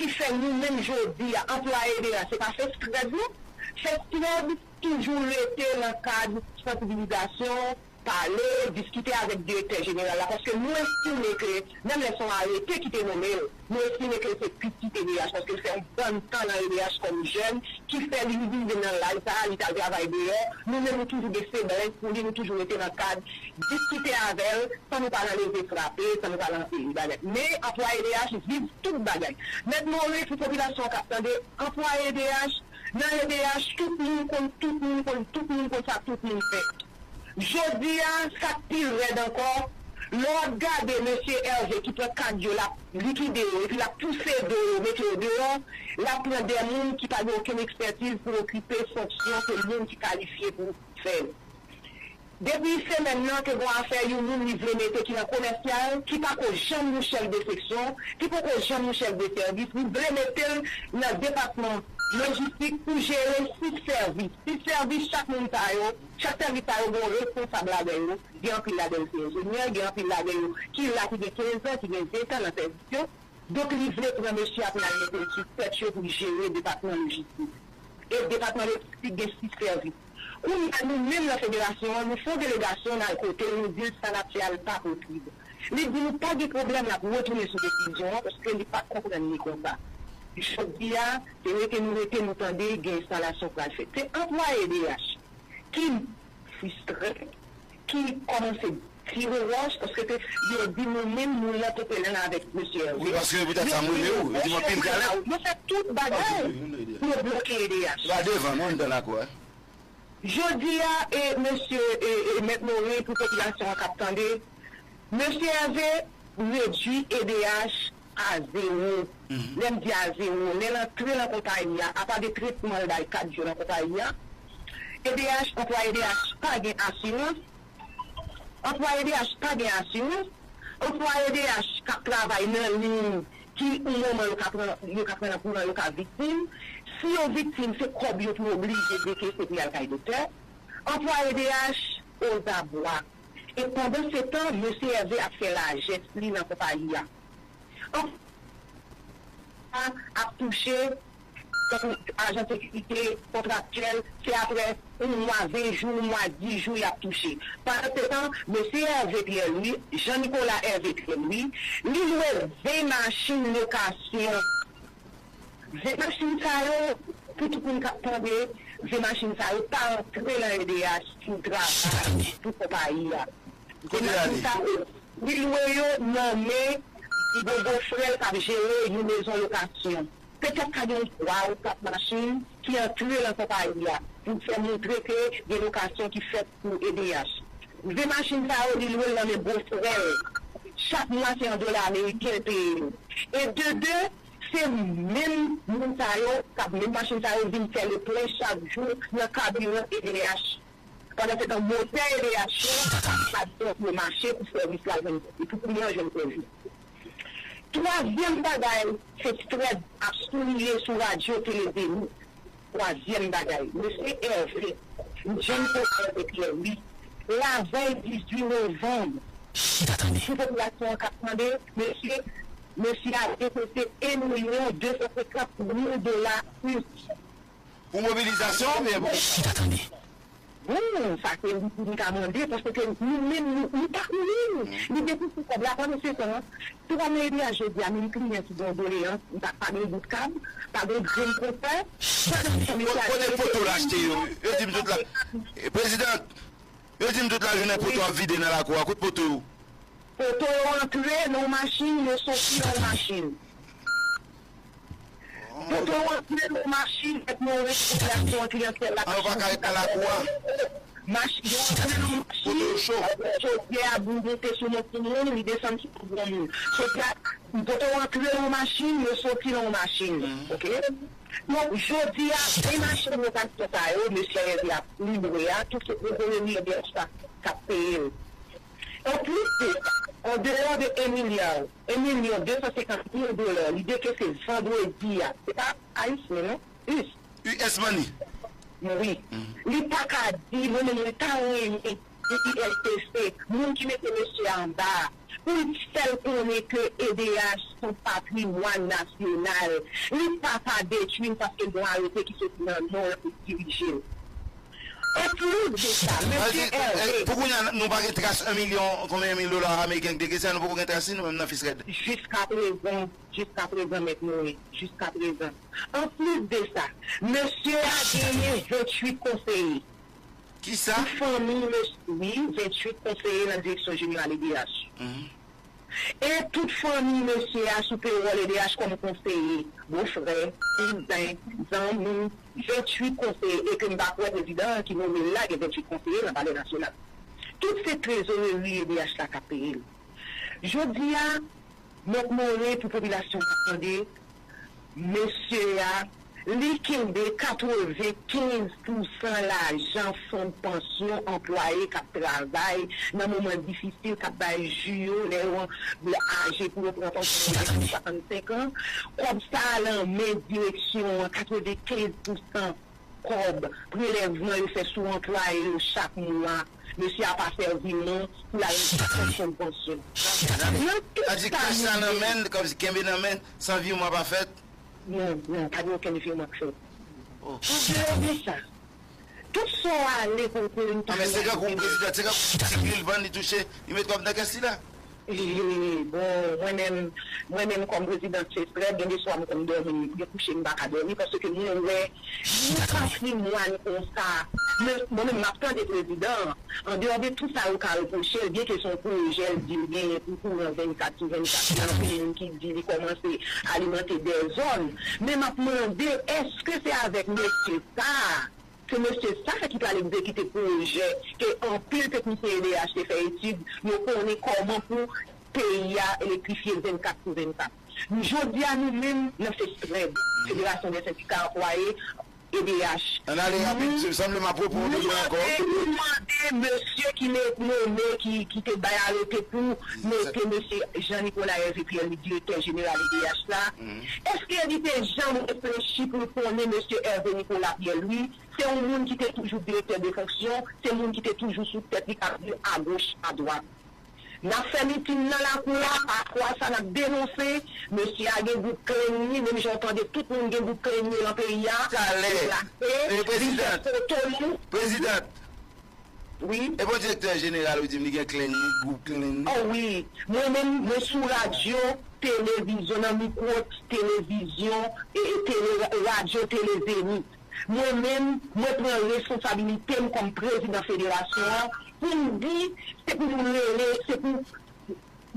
ki fè nou menm jodi a anplwaye E D H, se pa FESRED non. FESRED toujou rete nan kad sansibilizasyon, pale, diskite avèk direktè jeneral la, paske nou estime ke, menm lè se yon arete ki te nonmen l, nou estime ke l se pitit E D H, paske l fè yon bann tan nan E D H kòm jèn, ki fè li rive nan laj sa a, li t al travay deyò, nou menm nou toujou gen feblès pou li, nou toujou rete nan kad diskite avè l, san nou pa nan leve frape, san nou pa nan, e, bagay. Men, anplwaye E D H viv tout bagay. Mèt Morin, pou popilasyon an k ap tande, anplwaye E D H, nan E D H, tout moun konn, tout moun konn, tout moun konn sa tout moun fè. Jodi a, sa k pi rèd ankò, lè w ap gade mesye Hervé ki pran kad yo, l ap likide yo, epi l ap pouse do yo, mete yo deyò, l ap pran de moun ki pa gen okenn ekspètiz pou okipe fonksyon ke moun ki kalifye pou fè l. Depi semèn nan, te gon afè yon moun li vle mete ki nan komèsyal, ki pako janm yon chèf de seksyon, ki poko janm yon chèf de sèvis, li vle mete l nan depatman lojistik pou jere sis sèvis. Sis sèvis, chak moun sa yo, chak sèvis sa yo gen yon responsab ladan yo. Gen anpil ladan yo se enjenyè, gen anpil ladan yo ki la ki gen kenz an, ki gen ven tan nan sèvis yo. Donk, li vle pran mesye a pou l al mete l sou tèt yo pou l jere depatman lojistik. E depatman lojistik gen sis sèvis. Kounye a, nou menm nan federasyon an, nou fè yon delegasyon, n al kote l, nou di l sa n ap fè a, l pa posib. Li di nou pa gen pwoblèm, l ap retounen sou desizyon an, paske li pa t konprann li konsa. Jodi a, se rete nou rete, nou tande gen enstalasyon pral fèt. Se anplwaye E D H ki fristre, ki kòmanse tire wòch, paske se, yo di nou menm, nou nan topelen avèk mesye Hervé. Wi, paske se poutèt sa m rele w. Yo di m anpil galè. Yo fè tout bagay pou yo bloke E D H. L a devan, non, anndan lakou a. Jodi a, e, mesye, e, e, Mèt Morin, pou popilasyon an k ap tande, mesye Hervé redui E D H a zewo. Lè m di a zewo, lè l antre nan konpayi a, apa de tretman l bay kat jou nan konpayi a, E D H, anplwaye E D H pa gen asirans, anplwaye E D H pa gen asirans, anplwaye E D H k ap travay nan liy ki yon moman yo ka pran, yo ka pran nan kouran, yo ka viktim. Si yo viktim, se kòb yo pou yo oblije dekese pou y al kay doktè. Anplwaye E D H ozabwa. E pandan se tan, mesye Hervé ap fè lajès li nan konpayi a. An, ap touche, tankou ajan sekirite, kontraktyèl, se apre yon mwa, ven jou, yon mwa, dis jou, y ap touche. Pandan se tan, mesye Hervé Pierre Louis, Jean Nicolas Hervé Pierre Louis, li lwe ven machin lokasyon. Ven machin sa yo, pou tout moun k ap tande, ven machin sa yo pa antre nan E D H pou travay pou konpayi a. Ven machin sa yo, li lwe yo nan men yon bofrè l k ap jere yon mezon lokasyon. Petèt ka gen yon twa ou kat machin ki antre nan konpayi a pou fè montre ke gen lokasyon ki fèt pou E D H. Ven machin sa yo, li lwe l nan men bofrè l. Chak mwa, se an dola ameriken l peye yo. E de de, se menm moun sa yo, k ap menm machin sa yo vin fè le plen chak jou nan kabiran E D H. Pandan se tan, motè E D H yo pa t gen pou yo mache pou sèvis la jwenn, pou kliyan jwenn sèvis. Twazyèm bagay, se Fred ap souliye sou radyo Tele Zenith. Twazyèm bagay, mesye Hervé, Jean Paul Hervé Pierre Louis, lavèy dizuit novanm, pou popilasyon an k ap tande, mesye, mesye a dekese en milyon de san senkant mil dola U S. Pou mobilizasyon oubyen pou... Chita tande. Bon, sa se li pou nou ta mande, paske nou menm, nou, nou pa konnen. Li dekese kòb la, pandan se tan, twa meri a jodi a, menm kliyan ki gen yon doleyans, li pa, pa gen bout kab, pa gen grenn konfè. Chita tande. Kote poto l achte yo? Yo di m tout la. Prezidan, yo di m tout lajounen poto ap vide nan lakou a. Kote poto yo? Poto yo antre nan yon machin, yo soti nan yon machin. Poto yo antre nan yon machin, Mèt Morin, popilasyon an, kliyantyèl la. An, yo pa ka ret nan lakou a. Mach-, yo antre nan yon machin, chodyè a bouyote sou yon timoun, li desann sou yon granmoun. Chodyè a, poto yo antre nan yon machin, yo soti nan yon machin. Oke? Donk, jodi a, ven machin lokasyon sa yo, mesye Hervé ap livre a, tout se trezoreri E D H la k ap peye l. Anplis de sa, an deyò de en milya, en milyon de san senkant mil dola, li dekese vandredi a, se pa U S Money, non? U S. U S Money. Wi. Li pa ka di, mwen menm, mwen ta renmen, D I L T C, moun ki mete mesye a anba a, pou l fè l konnen ke E D H se yon patrimwàn nasyonal. Li pa ka detwi l paske l gen yon arete ki soti nan non l pou dirije l. Anplis de sa, mesye Hervé. Pou kounye a, nou pa gen tras en milyon, konbyen mil dola ameriken ki dekese a, nou poko gen tras li, nou menm nan Fisred. Jiskaprezan, jiskaprezan, Mèt Morin, jiskaprezan. Anplis de sa, mesye a genyen venntuit konseye. Kisa? Tout fanmi mesye, wi, venntuit konseye nan direksyon jeneral E D H. E tout fanmi mesye a sou pewòl E D H kòm konseye, bofrè, kouzen, zanmi, venntuit konseye, e ke m pa kwè prezidan an ki nonmen l la gen venntuit konseye nan Palè Nasyonal. Tout se trezoreri E D H la k ap peye l. Jodi a, Mèt Morin, pou popilasyon k ap tande, mesye a, li kenbe katrevenkenz pousan lajan fon pansyon anplwaye k ap travay nan moman difisil, k ap bay ji yo, lè yo aje pou yo pran pansyon yo depi swasannsenk an. Kòb sa a nan men direksyon an, katrevenkenz pousan kòb prelèvman yo fè sou anplwaye yo chak mwa. Mesye a pa sèvi non pou l al nan fon pansyon. Nan tout sa, kach la nan men l, kòmsi kenbe nan men l, san viwman pa fèt. Non, non, pa gen okenn viwman k fèt. Andeyò de sa, Tout sa w ale pou, pou vin touche. Ah, men se kankou prezidan, se kankou ti gril vann li touche, li met kòb nan kès li la. Bon, mwen menm, mwen menm kòm prezidan Sesrèd, gen de swa m konn dòmi, m gen kouche m pa ka dòmi, paske mwen wè yon patrimwàn konsa. Men, mwen menm, m ap tande prezidan an, andeyò de tout sa yo ka repwoche l, byenke se yon pwojè l di l genyen pou kouran vennkat sou vennkat, gen anpil moun ki di li kòmanse alimante dèzòd. Men m ap mande, èske se avèk mesye sa a, se mesye sa a ki pral egzekite pwojè ke anpil teknisyen E D H te fè etid, yo konnen kòman pou peyi a elektrifye vennkat sou vennkat. Jodi a, nou menm nan Sesrèd, Federasyon dè Sendika Anplwaye, E D H, Ann ale rapid, sanble m ap repran w demen ankò. Nou mande, nou mande mesye ki ne-, nome, ki, ki te bay arete pou mete mesye Jean Nicolas Hervé Pierre Louis, direktè jeneral E D H la, èske li te janm reflechi pou l konnen mesye Hervé Nicolas Pierre Louis se yon moun ki te toujou direktè de fonksyon, se moun ki te toujou sou tèt li k ap di agoch, adwat. N ap fè mitin nan lakou a, pafwa sa n ap denonse, mesye a gen gwoup klenn li, menm jan w tande tout moun gen gwoup klenn yo nan peyi a, deplase, vin fè foto nou. Prezidant, wi. E bon direktè jeneral ou di m li gen klenn li, gwoup klenn li? O wi, mwen menm, mwen sou radyo, televizyon, nan mikwo, televizyon, e, e, tele, radyo, tele Zenith. Mwen menm, mwen pran responsabilite m kòm prezidan federasyon an pou m di, se pou moun rele, se pou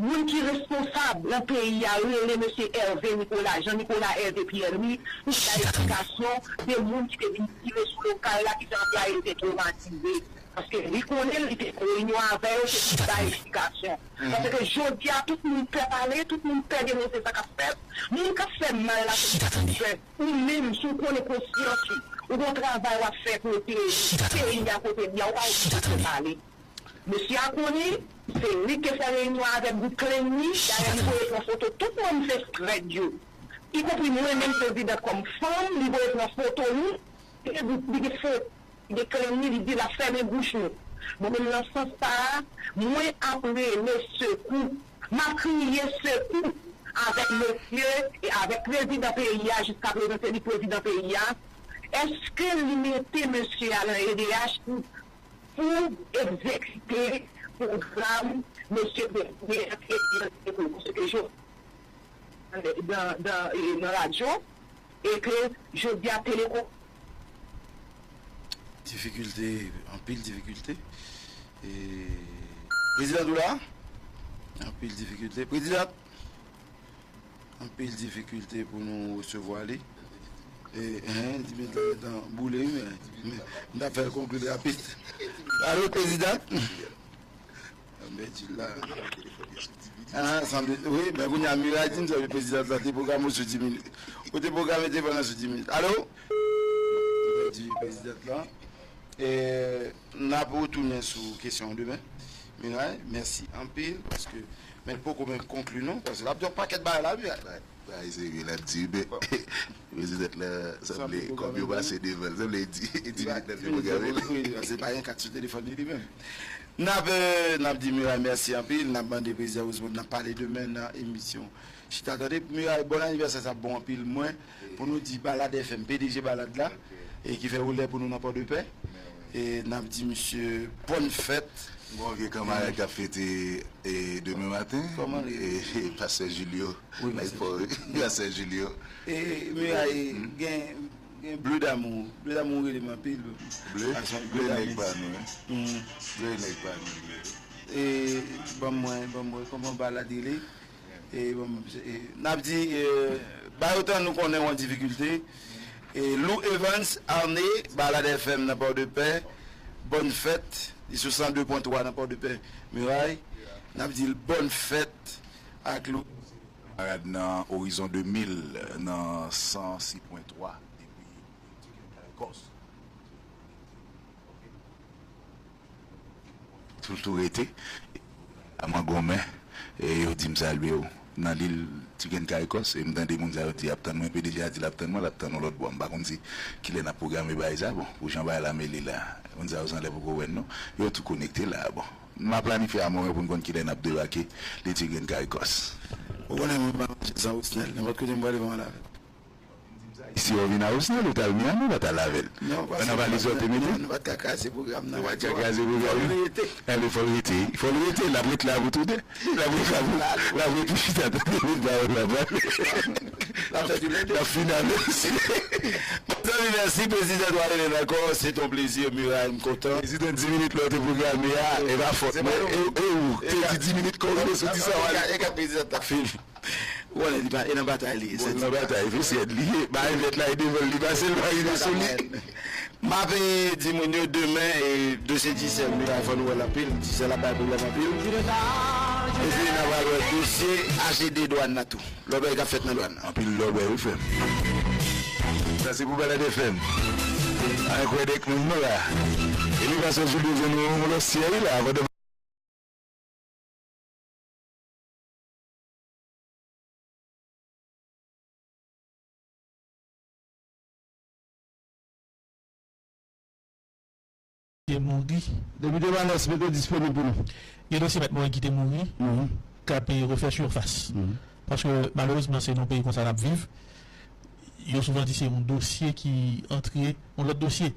moun ki responsab nan peyi a rele mesye Hervé Nicolas, Jean Nicolas Hervé Pierre Louis, pou l bay eksplikasyon de moun ki te vin tire sou lokal la, ki jan bagay yo te twomatize. Paske li konnen l, li te nan reyinyon avè yo, se pou l bay eksplikasyon. Paske jodi a, tout moun pè pale, tout moun pè denonse sa k ap fèt. Moun k ap fè mal la, se moun ki pè. Ou menm, si w konnen konsyans ou, ou gon travay w ap fè pou peyi a kote l ye a, ou pa oblije pale. Mesye a konnen, se li ki te fè reyinyon avèk gwoup klenn li, dayè li voye pran foto tout manm Sesrèd yo, ikonpri mwen menm prezidan kòm fanm, li voye pran foto nou, li gen gwoup, li gen foto de klenn li, li di l ap fèmen bouch nou. Bon, menm nan sans sa a, mwen ap rele sekou, m ap kriye sekou avèk mesye e avèk prezidan peyi a, jiskaprezan se li prezidan peyi a. Èske li mete mesye a nan E D H pou, pou egzekite pwogram mesye premye a te di nan sekou? Paske jodi nan, nan, e, nan radyo, e ke jodi a Telekom. Difikilte, anpil difikilte. E, prezidan Doula, anpil difikilte. Prezidan, anpil difikilte pou nou resevwa li. E, en, di men tan, tan boule, wi, men, men, m t ap fè l konkli rapid. Alo, prezidan? Mwen di la. Ah, sanble, wi, men kounye a Miray di m sa, prezidant la te pwograme w sou dis minit. Ou te pwograme telefòn nan sou dis minit. Alo? Mwen di prezidant la. E, n ap retounen sou kesyon an demen. Miray, mèsi anpil, paske, men l poko menm konkli non, paske l ap di yon pakèt bagay la, Miray. Bagay serye l ap di, men, prezidant la, sanble, kòm yo pase devan l, sanble di, dis minit nan te pwograme. Wi, se pa yon kat sou telefòn li, li menm. N ap, euh, n ap di Miray mèsi anpil. N ap mande prezidan Rosemond nan pale demen nan emisyon Chita Tande. Miray, bon anivèsè, sa ap bon anpil. Mwen, pou nou di Balad F M, P D G Balad la, e ki fè woulè pou nou nan Pòdepè. E n ap di misye bòn fèt. Bon, vye kanmarad k ap fete, e, demen maten. Kòman li? E, e, pastè Julio. Wi, pastè Julio. Pastè Julio. E, Miray, gen, gen Bleu d'amour. Bleu d'amour rele m anpil. Bleu? Bleu nèg pa nou, wi. Bleu nèg pa nou. E, ban mwen, ban mwen, kòman Balad rele? E, ban m, e, n ap di, e, ba yo tan, nou konnen w an difikilte. E, Lou Evans, Arne, Balad F M nan Pòdepè, bòn fèt, li sou san de pwen twa nan Pòdepè, Miray. N ap di l bòn fèt ak Lou. Kanmarad nan Orizon de mil, nan san sis pwen twa, depi Ti Kèn Kare Kòs. Tou, tou rete. A Mangonmen, e yo di m salye w. Nan lil Ti Kèn Kare Kòs, e m tande moun sa yo di y ap tann mwen, P D G a di l ap tann mwen, l ap tann yon lòt bò. M pa konn si kilè n ap pwograme bagay sa, bon, pou jan bagay la mele la. Moun sa yo sanlè poko wè n non. Yo tou konekte la, bon. M a planifye a Mangonmen pou n konn kilè n ap debake, li Ti Kèn Kare Kòs. Ou konnen mwen pa manje san Wesnel, nenpòt kote m prale, m prale avè l. Si w vin a Osnal, ou t al Miami, ou pa t al avè l. Nan valiz ou te mete. Nou pa t ka kraze pwogram nan radyo a. Fò l rete. Enben, fò l rete. Fò l rete. L ap ret la pou toude. L ap ret la pou, l ap ret pou chita tande moun pawòl la pale. L ap fè tou lè de. L ap finalize. Mezanmi, mèsi, Prezidan Edouard René ankò. C'est un plaisir, Miray, m kontan. Prezidan, dis minit lè w te pwograme a, e pa fòt mwen. E ou, te di dis minit, kòm ou sou dis a w ale. E kat prezidan t ap fini. Ou konnen li pa, e nan batay li ye. Bon, nan batay, vye syèd li ye. Bay vèt la, e devan li pase, l pa rive sou li. M ap, e, di moun yo demen, e, dosye Digicel, nou la, fò nou wè l anpil. Digicel ap bay pwoblèm anpil. Epi n ap al wè dosye A G D dwàn nan tou. Lòbèy k ap fèt nan dwàn nan. Anpil lòbèy, wi, frè m. Sa se pou Balad F M. An kwè dèk moun nou la. Epi pastè Julio jwenn yon lòsyè, wi, la, avan de te mouri. Depite Manès, mete w disponib pou nou. Gen dosye Mèt Morin ki te mouri, k ap, e, refè sifas. Paske, malerezman, se nan yon peyi konsa n ap viv. Yo souvan di se yon dosye ki antre, yon lòt dosye.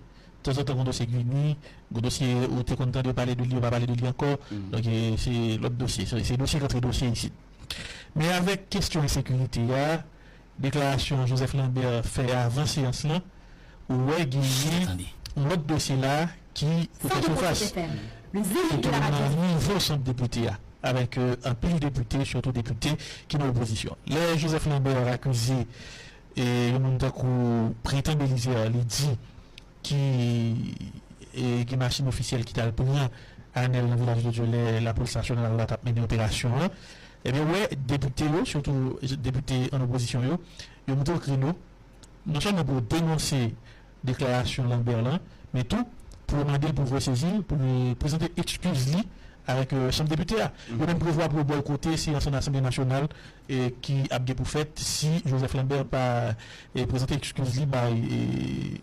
Tanzantan, gon dosye k vini, gon dosye ou te konn tande yo pale de li, yo pa pale de li ankò. Donk, e, se lòt dosye. Se, se dosye k antre dosye isit. Men avèk kesyon ensekirite a, deklarasyon Joseph Lambert fè avan seyans lan, ou wè genyen yon lòt dosye la ki pou fè sifas. Sitou nan nivo sant depite a, avèk, e, anpil depite, sitou depite ki nan opozisyon. Lè Joseph Lambert akize, e, yon moun tankou Pretan Belizaire, li di ki, e, gen machin ofisyèl ki t al pran Anèl nan Vilaj de Dye lè lapolis nasyonal la t ap mennen operasyon an. Ebyen, ou wè, depite yo, sitou depite an opozisyon yo, yo monte w kreno, non sèlman pou yo denonse deklarasyon Lambert lan, men tou pou yo mande l pou yo sezi l, pou l prezante ekskiz li avèk, e, chanm depite a. Yo menm prevwa pou yo bòykote seyans an Asanble nasyonal, e, ki ap gen pou fèt si Joseph Lambert pa, e, prezante ekskiz li bay, e,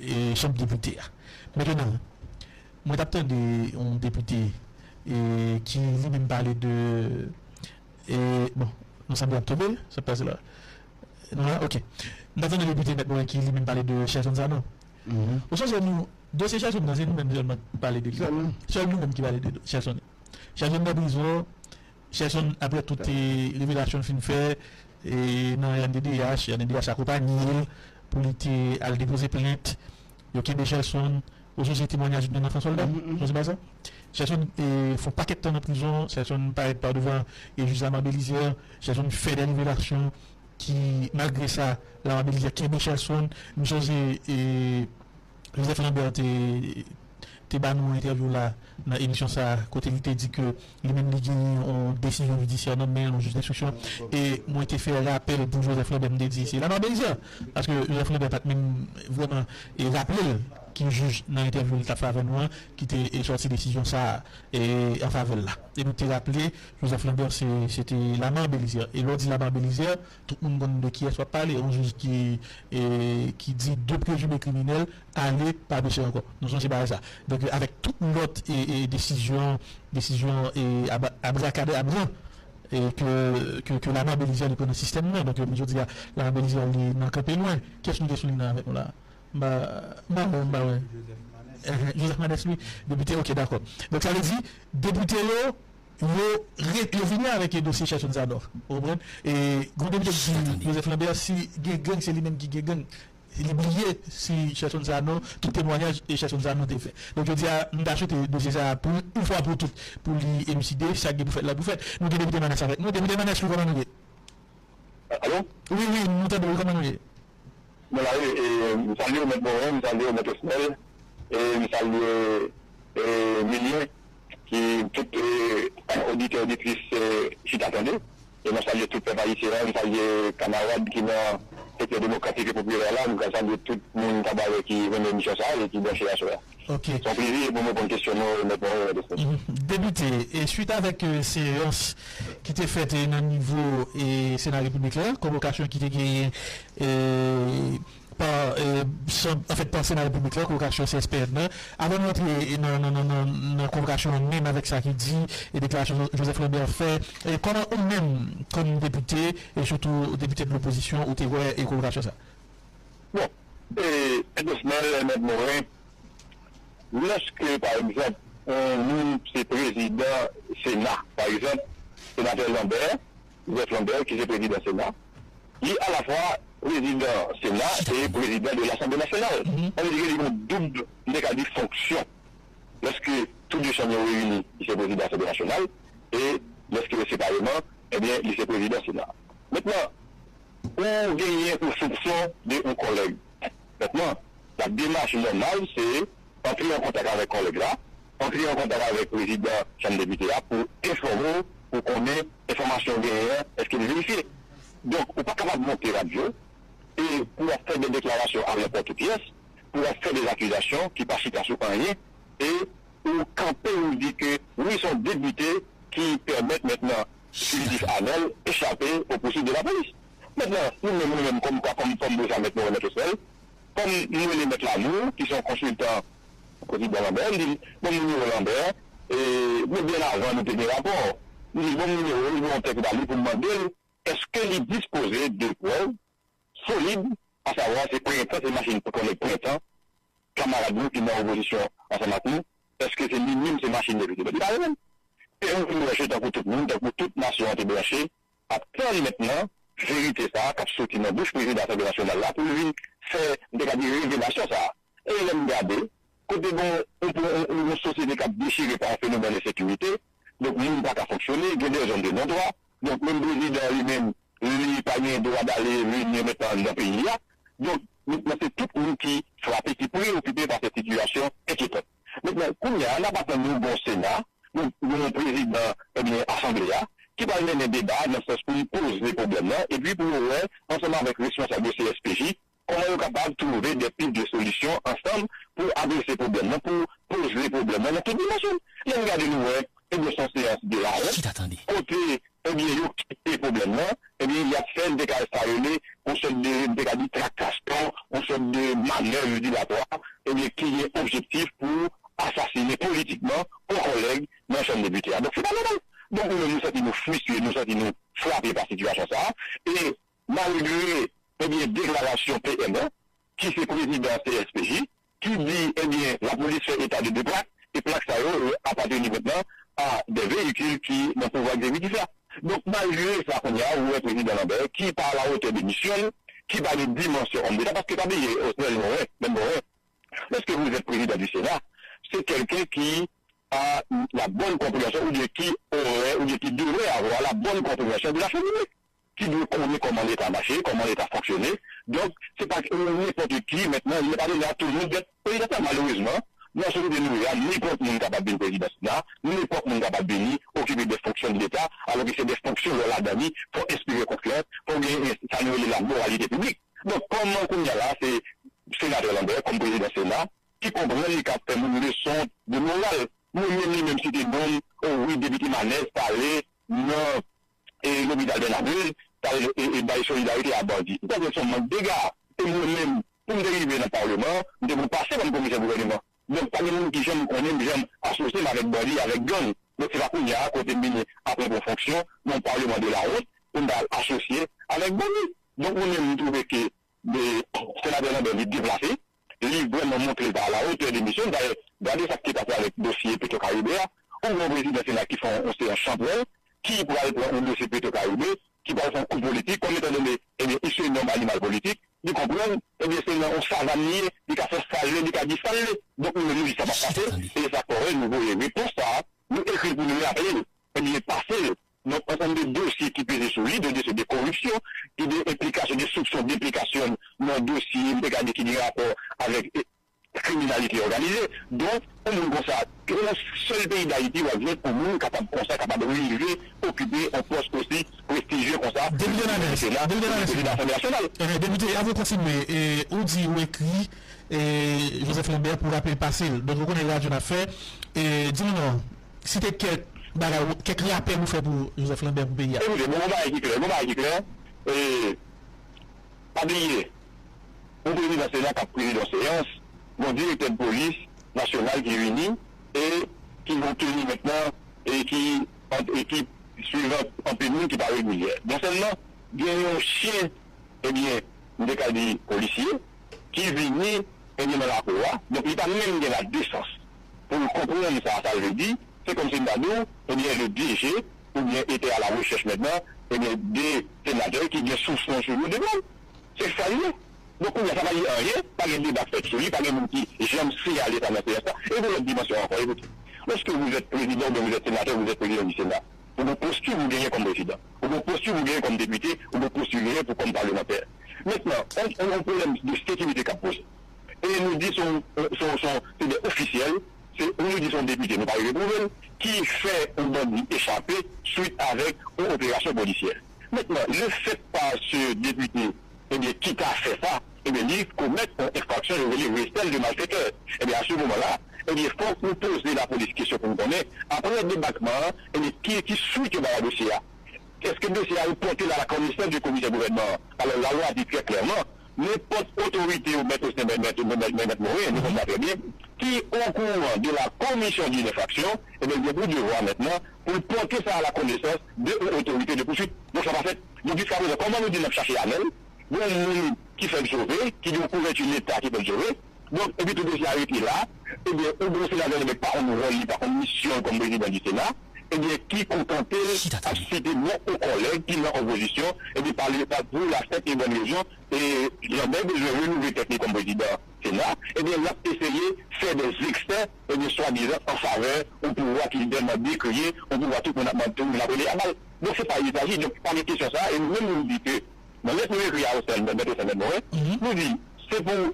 e, chanm depite a. Mentenan, mwen t ap tande yon depite, e, ki li menm pale de, e, bon, nou sanble ap tonbe, sa k pase la? Non, ok. M t ap tande depite Mèt Morin ki li menm pale de Shelson Sanon. Ou sonje nou, dosye Shelson nan, se nou menm sèlman ki pale de li. Sèl nou menm ki pale de Shelson. Shelson nan prizon, Shelson, apre tout, e, revelasyon l fin fè, e, nan R N D D H, R N D D H akonpaye l pou li te al depoze plent. Yo kenbe Shelson, ou sonje temwayaj yon anfan sòlda? Ou sonje bagay sa? Shelson, e, fè yon pakèt tan nan prizon, Shelson parèt pa devan, e, jij Lamar Belizaire, Shelson fè de revelasyon ki, malgre sa, Lamar Belizaire kenbe Shelson. M sonje, e, Joseph Lambert te, te ba nou entèvyou la nan emisyon sa a, kote li te di ke li menm li genyen yon desizyon jidisyè nan men yon jij denstriksyon. E mwen te fè rapèl pou Joseph Lambert, m te di se Lamar Belizaire. Paske Joseph Lambert pa t menm vrèman, e, raple l ki jij nan entèvyou li t ap fè avè nou an, ki te, e, sòti desizyon sa a, e, an favè l la. E nou te raple, Joseph Lambert, se, se te Lamar Belizaire. E lè w di Lamar Belizaire, tout moun konn de kiyès w ap pale, yon jij ki, e, ki di de prezime kriminèl ale pa peche ankò. Nou sonje bagay sa. Donk, avèk tout lòt, e, e, desizyon, desizyon, e, ab-, abrakadabra, e, ke, ke, ke Lamar Belizaire li pran nan sistèm nan. Donk, jodi a, Lamar Belizaire li nan kanpe lwen. Kiyès nou gen sou liy nan avèk nou la? M pa, m pa wè, m pa wè. Joseph Manès. Enhen, Joseph Manès, wi. Depite, ok, dakò. Donk, sa vle di, depite yo, yo re-, yo vini avèk dosye Shelson Sanon. Ou konprann? E gon depite ki di Joseph Lambert, si gen gang, se li menm ki gen gang. Li bliye si Shelson Sanon, tout temwayaj e Shelson Sanon te fè. Donk, jodi a, m ta swete dosye sa a pou yon fwa pou tout, pou li eliside, sa k gen pou fèt la pou fèt. Nou gen depite Manès avèk nou. Depite Manès, wi, kòman nou ye? Alo? Wi, wi, nou tande w, kòman nou ye? Mwen la, wi, e, m salye w, Mèt Morin, m salye w, Mèt Osnèl, e m salye, e, Milyen, ki tout, e, oditè, oditris, e, Chita Tande. E mwen salye tout pèp ayisyen an, mwen salye kamarad ki nan sektè demokratik e popilè la, mwen salye tout moun Kabarè ki renmen emisyon sa a e ki branche aswè a. Ok. Se yon plezi pou mwen reponn kesyon nou, Mèt Morin, Mèt Osnèl. Mhm. Depite, e swit avèk, e, seyans ki te fèt, e, nan nivo, e, Sena Repiblik la, konvokasyon ki te genyen, e, pa, e, chanm, anfèt, pa Sena Repiblik la, konvokasyon C S P N nan. Avan nou antre nan, nan, nan, nan, nan konvokasyon an menm avèk sa ki di, e deklarasyon Jo-, Joseph Lambert fè, e kòman ou menm, kòm depite, e sitou depite de lopozisyon, ou te wè, e konvokasyon sa? Bon, e, Edesmel, Mèt Moren, lèske, pa egzanp, yon moun se prezidan Sena, pa egzanp, senatè Lambert, Joseph Lambert, ki se prezidan Sena, li alafwa prezidan Sena e prezidan de Lasanble Nasyonal. Sa vle di ke li gen yon doub, m te ka di, fonksyon. Lèske tou de chanm yo reyini, li se prezidan Asanble Nasyonal, e lèske yo separeman, ebyen, li se prezidan Sena. Mentnan, ou genyen yon soupson de yon kòlèg. Mentnan, la demach nòmal, se antre an kontak avèk kòlèg la, antre an kontak avèk prezidan Chanm Depite a pou enfòme w, pou konnen enfòmasyon w genyen an, èske l verifye. Donk, ou pa kapab monte radyo e pou w ap fè de deklarasyon a nenpòt pyès, pou w ap fè de akizasyon ki pa chita sou anyen, e ou kanpe, ou di ke wi, se yon depite ki pèmèt mentnan filitif Anèl echape o pousuit de lapolis. Mentnan, nou menm, nou menm, kòm, kòm, kòm Bouja, mentnan, Remèt Oswèl, kòm nou rele Mèt Lamour, ki se yon konsiltan prezidan Lambert, m di l, "Bon, m nimewo Lambert, e, men byen avan nou te gen rapò." M di l, "Bon, m nimewo l, m gen yon tèks ba li pou m mande l, èske li dispoze de prèv solid, asavwa se Prentan, se machin kòlèg Prentan, kamarad nou ki nan opozisyon ansanm ak nou, èske se li menm, se machin depite?" Li pa reponn. E nou vin branche tankou tout moun, tankou tout nasyon an te branche, ap tann mentnan verite sa a k ap soti nan bouch prezidan Asanble Nasyonal la pou l vin fè, m te ka di, revelasyon sa a. E lè m gade, kote gen yon, yon, yon, yon sosyete k ap dechire pa yon fenomèn ensekirite, donk moun pa ka fonksyone, gen de zòn de non-dwa, donk menm prezidan an li menm, li pa gen dwa dale e vini mentnan anndan peyi a. Donk, mentnan se tout moun ki frape, ki preyokipe pa sèt sitiyasyon enkyetante. Mentnan, kounye a, n ap atann yon bon Sena, yon, yon prezidan, ebyen, Asanble a, ki pral mennen deba nan sans pou l poze pwoblèm nan, epi pou yo wè, ansanm avèk responsab yo C S P J, kòman yo kapab twouve de pis de solisyon ansanm pou adrese pwoblèm nan, pou poze pwoblèm nan nan tout dimansyon l. Lè n gade, nou wè, ebyen, se yon seyans de lawont, kote, ebyen, yo kite pwoblèm nan, ebyen, y ap fè, m te ka sa rele, yon sòt de, m te ka di, traktasyon, yon sòt de manèv dilatwa, ebyen, ki gen objektif pou asasinen politikman yon kòlèg nan Chanm Depite a. Donk, se pa nòmal. Donk, nou menm, nou santi nou fristre, nou santi nou frape pa sitiyasyon sa a. E malgre, ebyen, deklarasyon P M an, ki se prezidan C S P J, ki di, ebyen, lapolis fè eta de de plak, e plak sa yo, yo apateni mentnan a de veyikil ki nan pouvwa egzekitif la. Donk, malgre sa, kounye a, ou wè prezidan Lambert, ki pa alawotè de misyon l, ki pa de dimansyon òm deta, paske pa bliye, Osnel Morin, menm Morin, lorsque vous êtes président du Sénat, c'est quelqu'un qui a la bonne compréhension, ou bien qui aurait, ou bien qui devrait avoir la bonne compréhension de la chose publique, ki dwe konnen kòman Leta mache, kòman Leta fonksyone. Donk, se pa nenpòt ki, mentnan, il n'est pas donné à tout le monde d'être président. Malerezman, nan sosyete nou ye a, nenpòt moun kapab vin prezidan Sena, nenpòt moun kapab vini okipe de fonksyon de Leta, alò ke se de fonksyon lè w ladan li, fò w enspire konfyans, fò w gen sa nou rele la moralité publique. Donk, kòman kounye a la, se senatè Lambert, kòm prezidan Sena, ki konprann li ka fè moun leson de moral. Mwen menm, li menm site non m, o wi, depite Manès t ale nan, e, lopital Bènabril, t al, e, e, bay solidarite a bandi. Sa se yon mank dega. E mwen menm, pou m te rive nan palman, m te pou pase kòm komisè gouvèneman. Donk, pa gen moun ki janm konnen m janm asosye m avèk bandi, avèk gang. Donk, se pa kounye a, kote m vini aprann pran fonksyon nan yon palman de lawont, pou m ta al asosye avèk bandi. Donk, mwen menm, m twouve ke de, senatè Lambert, li deplase, li vrèman montre l pa alawotè de misyon l. Dayè, gade sa k te pase avèk dosye Petro Caribe a. Ou gen yon prezidan Sena ki fè yon, yon seyans chanpwèl, ki pral pran yon dosye Petro Caribe, ki pral fè yon kou politik, kòm etan done, ebyen, il se nomme animal politique, li konprann, ebyen, se nan yon savann li ye, li ka fè sa l vle, li ka di sa l vle. Donk, nou menm, nou di sa p ap pase, e se sa k fè w wè nou voye repons sa a, nou ekri l pou nou raple l, ebyen, pase l. Donk, ansanm de dosye ki peze sou li, de dosye de koripsyon, ki de enplikasyon, de soupsyon denplikasyon nan dosye, m te ka di ki gen rapò avèk, e, kriminalite òganize. Donk, yon moun konsa, ke nan yon sèl peyi Dayiti, w ap jwenn yon moun kapab konsa, kapab rive okipe yon pòs osi prestijye konsa, Depite Nanès, Depite Nanès, prezidan Asanble Nasyonal. Eh, Depite, avan w kontinye, eh, ou di ou ekri, eh, Joseph Lambert pou raple l pase l. Donk, ou konnen radyo n ap fè. Eh, di nou non, site kèk bagay, kèk rapèl ou fè pou Joseph Lambert, pou peyi a. Ekoute, bon, yon bagay ki klè, yon bagay ki klè. Eh, pa bliye, yon prezidan Sena k ap prezide yon seyans, yon direktè de polis nasyonal ki vini e ki gen yon teni mentnan e ki, e ki swivan anpil moun ki pa regilyè. Non sèlman gen yon chen, ebyen, m te ka di polisye, ki vini, ebyen, nan lakou a. Donk, li pa menm gen ladesans pou l konprann sa, sa l vle di. Se kòmsi m ta di w, ebyen, le D G, oubyen, était à la recherche maintenant, ebyen, de senatè ki gen soupson sou yo devan l. Se sa l ye. Donk, kounye a, sa pa di anyen, pa gen deba k fèt sou li, pa gen moun ki janm siyale sa nan seyans la. E pou lòt dimansyon ankò, ekoute, lorsque vous êtes président oubyen vous êtes sénateur, vous êtes président du Sénat, ou gen posti ou genyen kòm prezidan, ou gen posti ou genyen kòm depite, ou gen posti ou genyen pou kòm palmantè. Mentnan, on, on, on pwoblèm de sekirite k ap poze. E nou di se yon, se yon, se yon, se de ofisyèl, se, nou di se yon depite, nou pa rive pwouve l, ki fè yon bandi echape swit avèk yon operasyon polisyè. Mentnan, le fait pa se depite, ebyen, ki ta fè sa, ebyen, li komèt yon enfraksyon, yo rele recel de malfaiteurs. Ebyen, à ce moment-là, ebyen, fòk nou poze lapolis kesyon pou n konnen, apre debakman an, ebyen, ki, ki swit yo ba dosye a? Èske dosye a yo pote l a la konesans de komisè gouvènman an? Alò, lalwa di trè klèman, nenpòt otorite ou mèt, mèt, mèt, mèt, mèt Morin, nou konn sa trè byen, ki okouran de la commission d'une infraction, ebyen, li gen pou devwa mentnan pou l pote sa a la konesans de yon otorite de pouswit. Donk, sa pa fèt. Donk, jiska prezan, kòman nou di n ap chache Anèl? Gen yon moun ki fè l sove, ki gen yon kouvèti Leta ki fè l sove. Donk, epi tout dosye a rete la, ebyen, ou gen yon senatè, men pa konn wòl li, pa konn misyon l kòm prezidan di Sena, ebyen, ki kontante l ap site non yon kòlèg ki nan opozisyon, ebyen, pa, pa pou la simple et bonne raison, e Lambert bezwen renouvle tèt li kòm prezidan Sena, ebyen, l ap eseye fè dè eksè, ebyen, swadizan an favè yon pouvwa ki li tèlman dekreye, yon pouvwa tout moun ap mande, tout moun ap rele a bal. Donk, se pa il s'agit, donk, pa gen kesyon sa a, e nou menm nou di ke nan lèt nou ekri a Rosel, Mèt Rosel Mèt Morin, nou di, se pou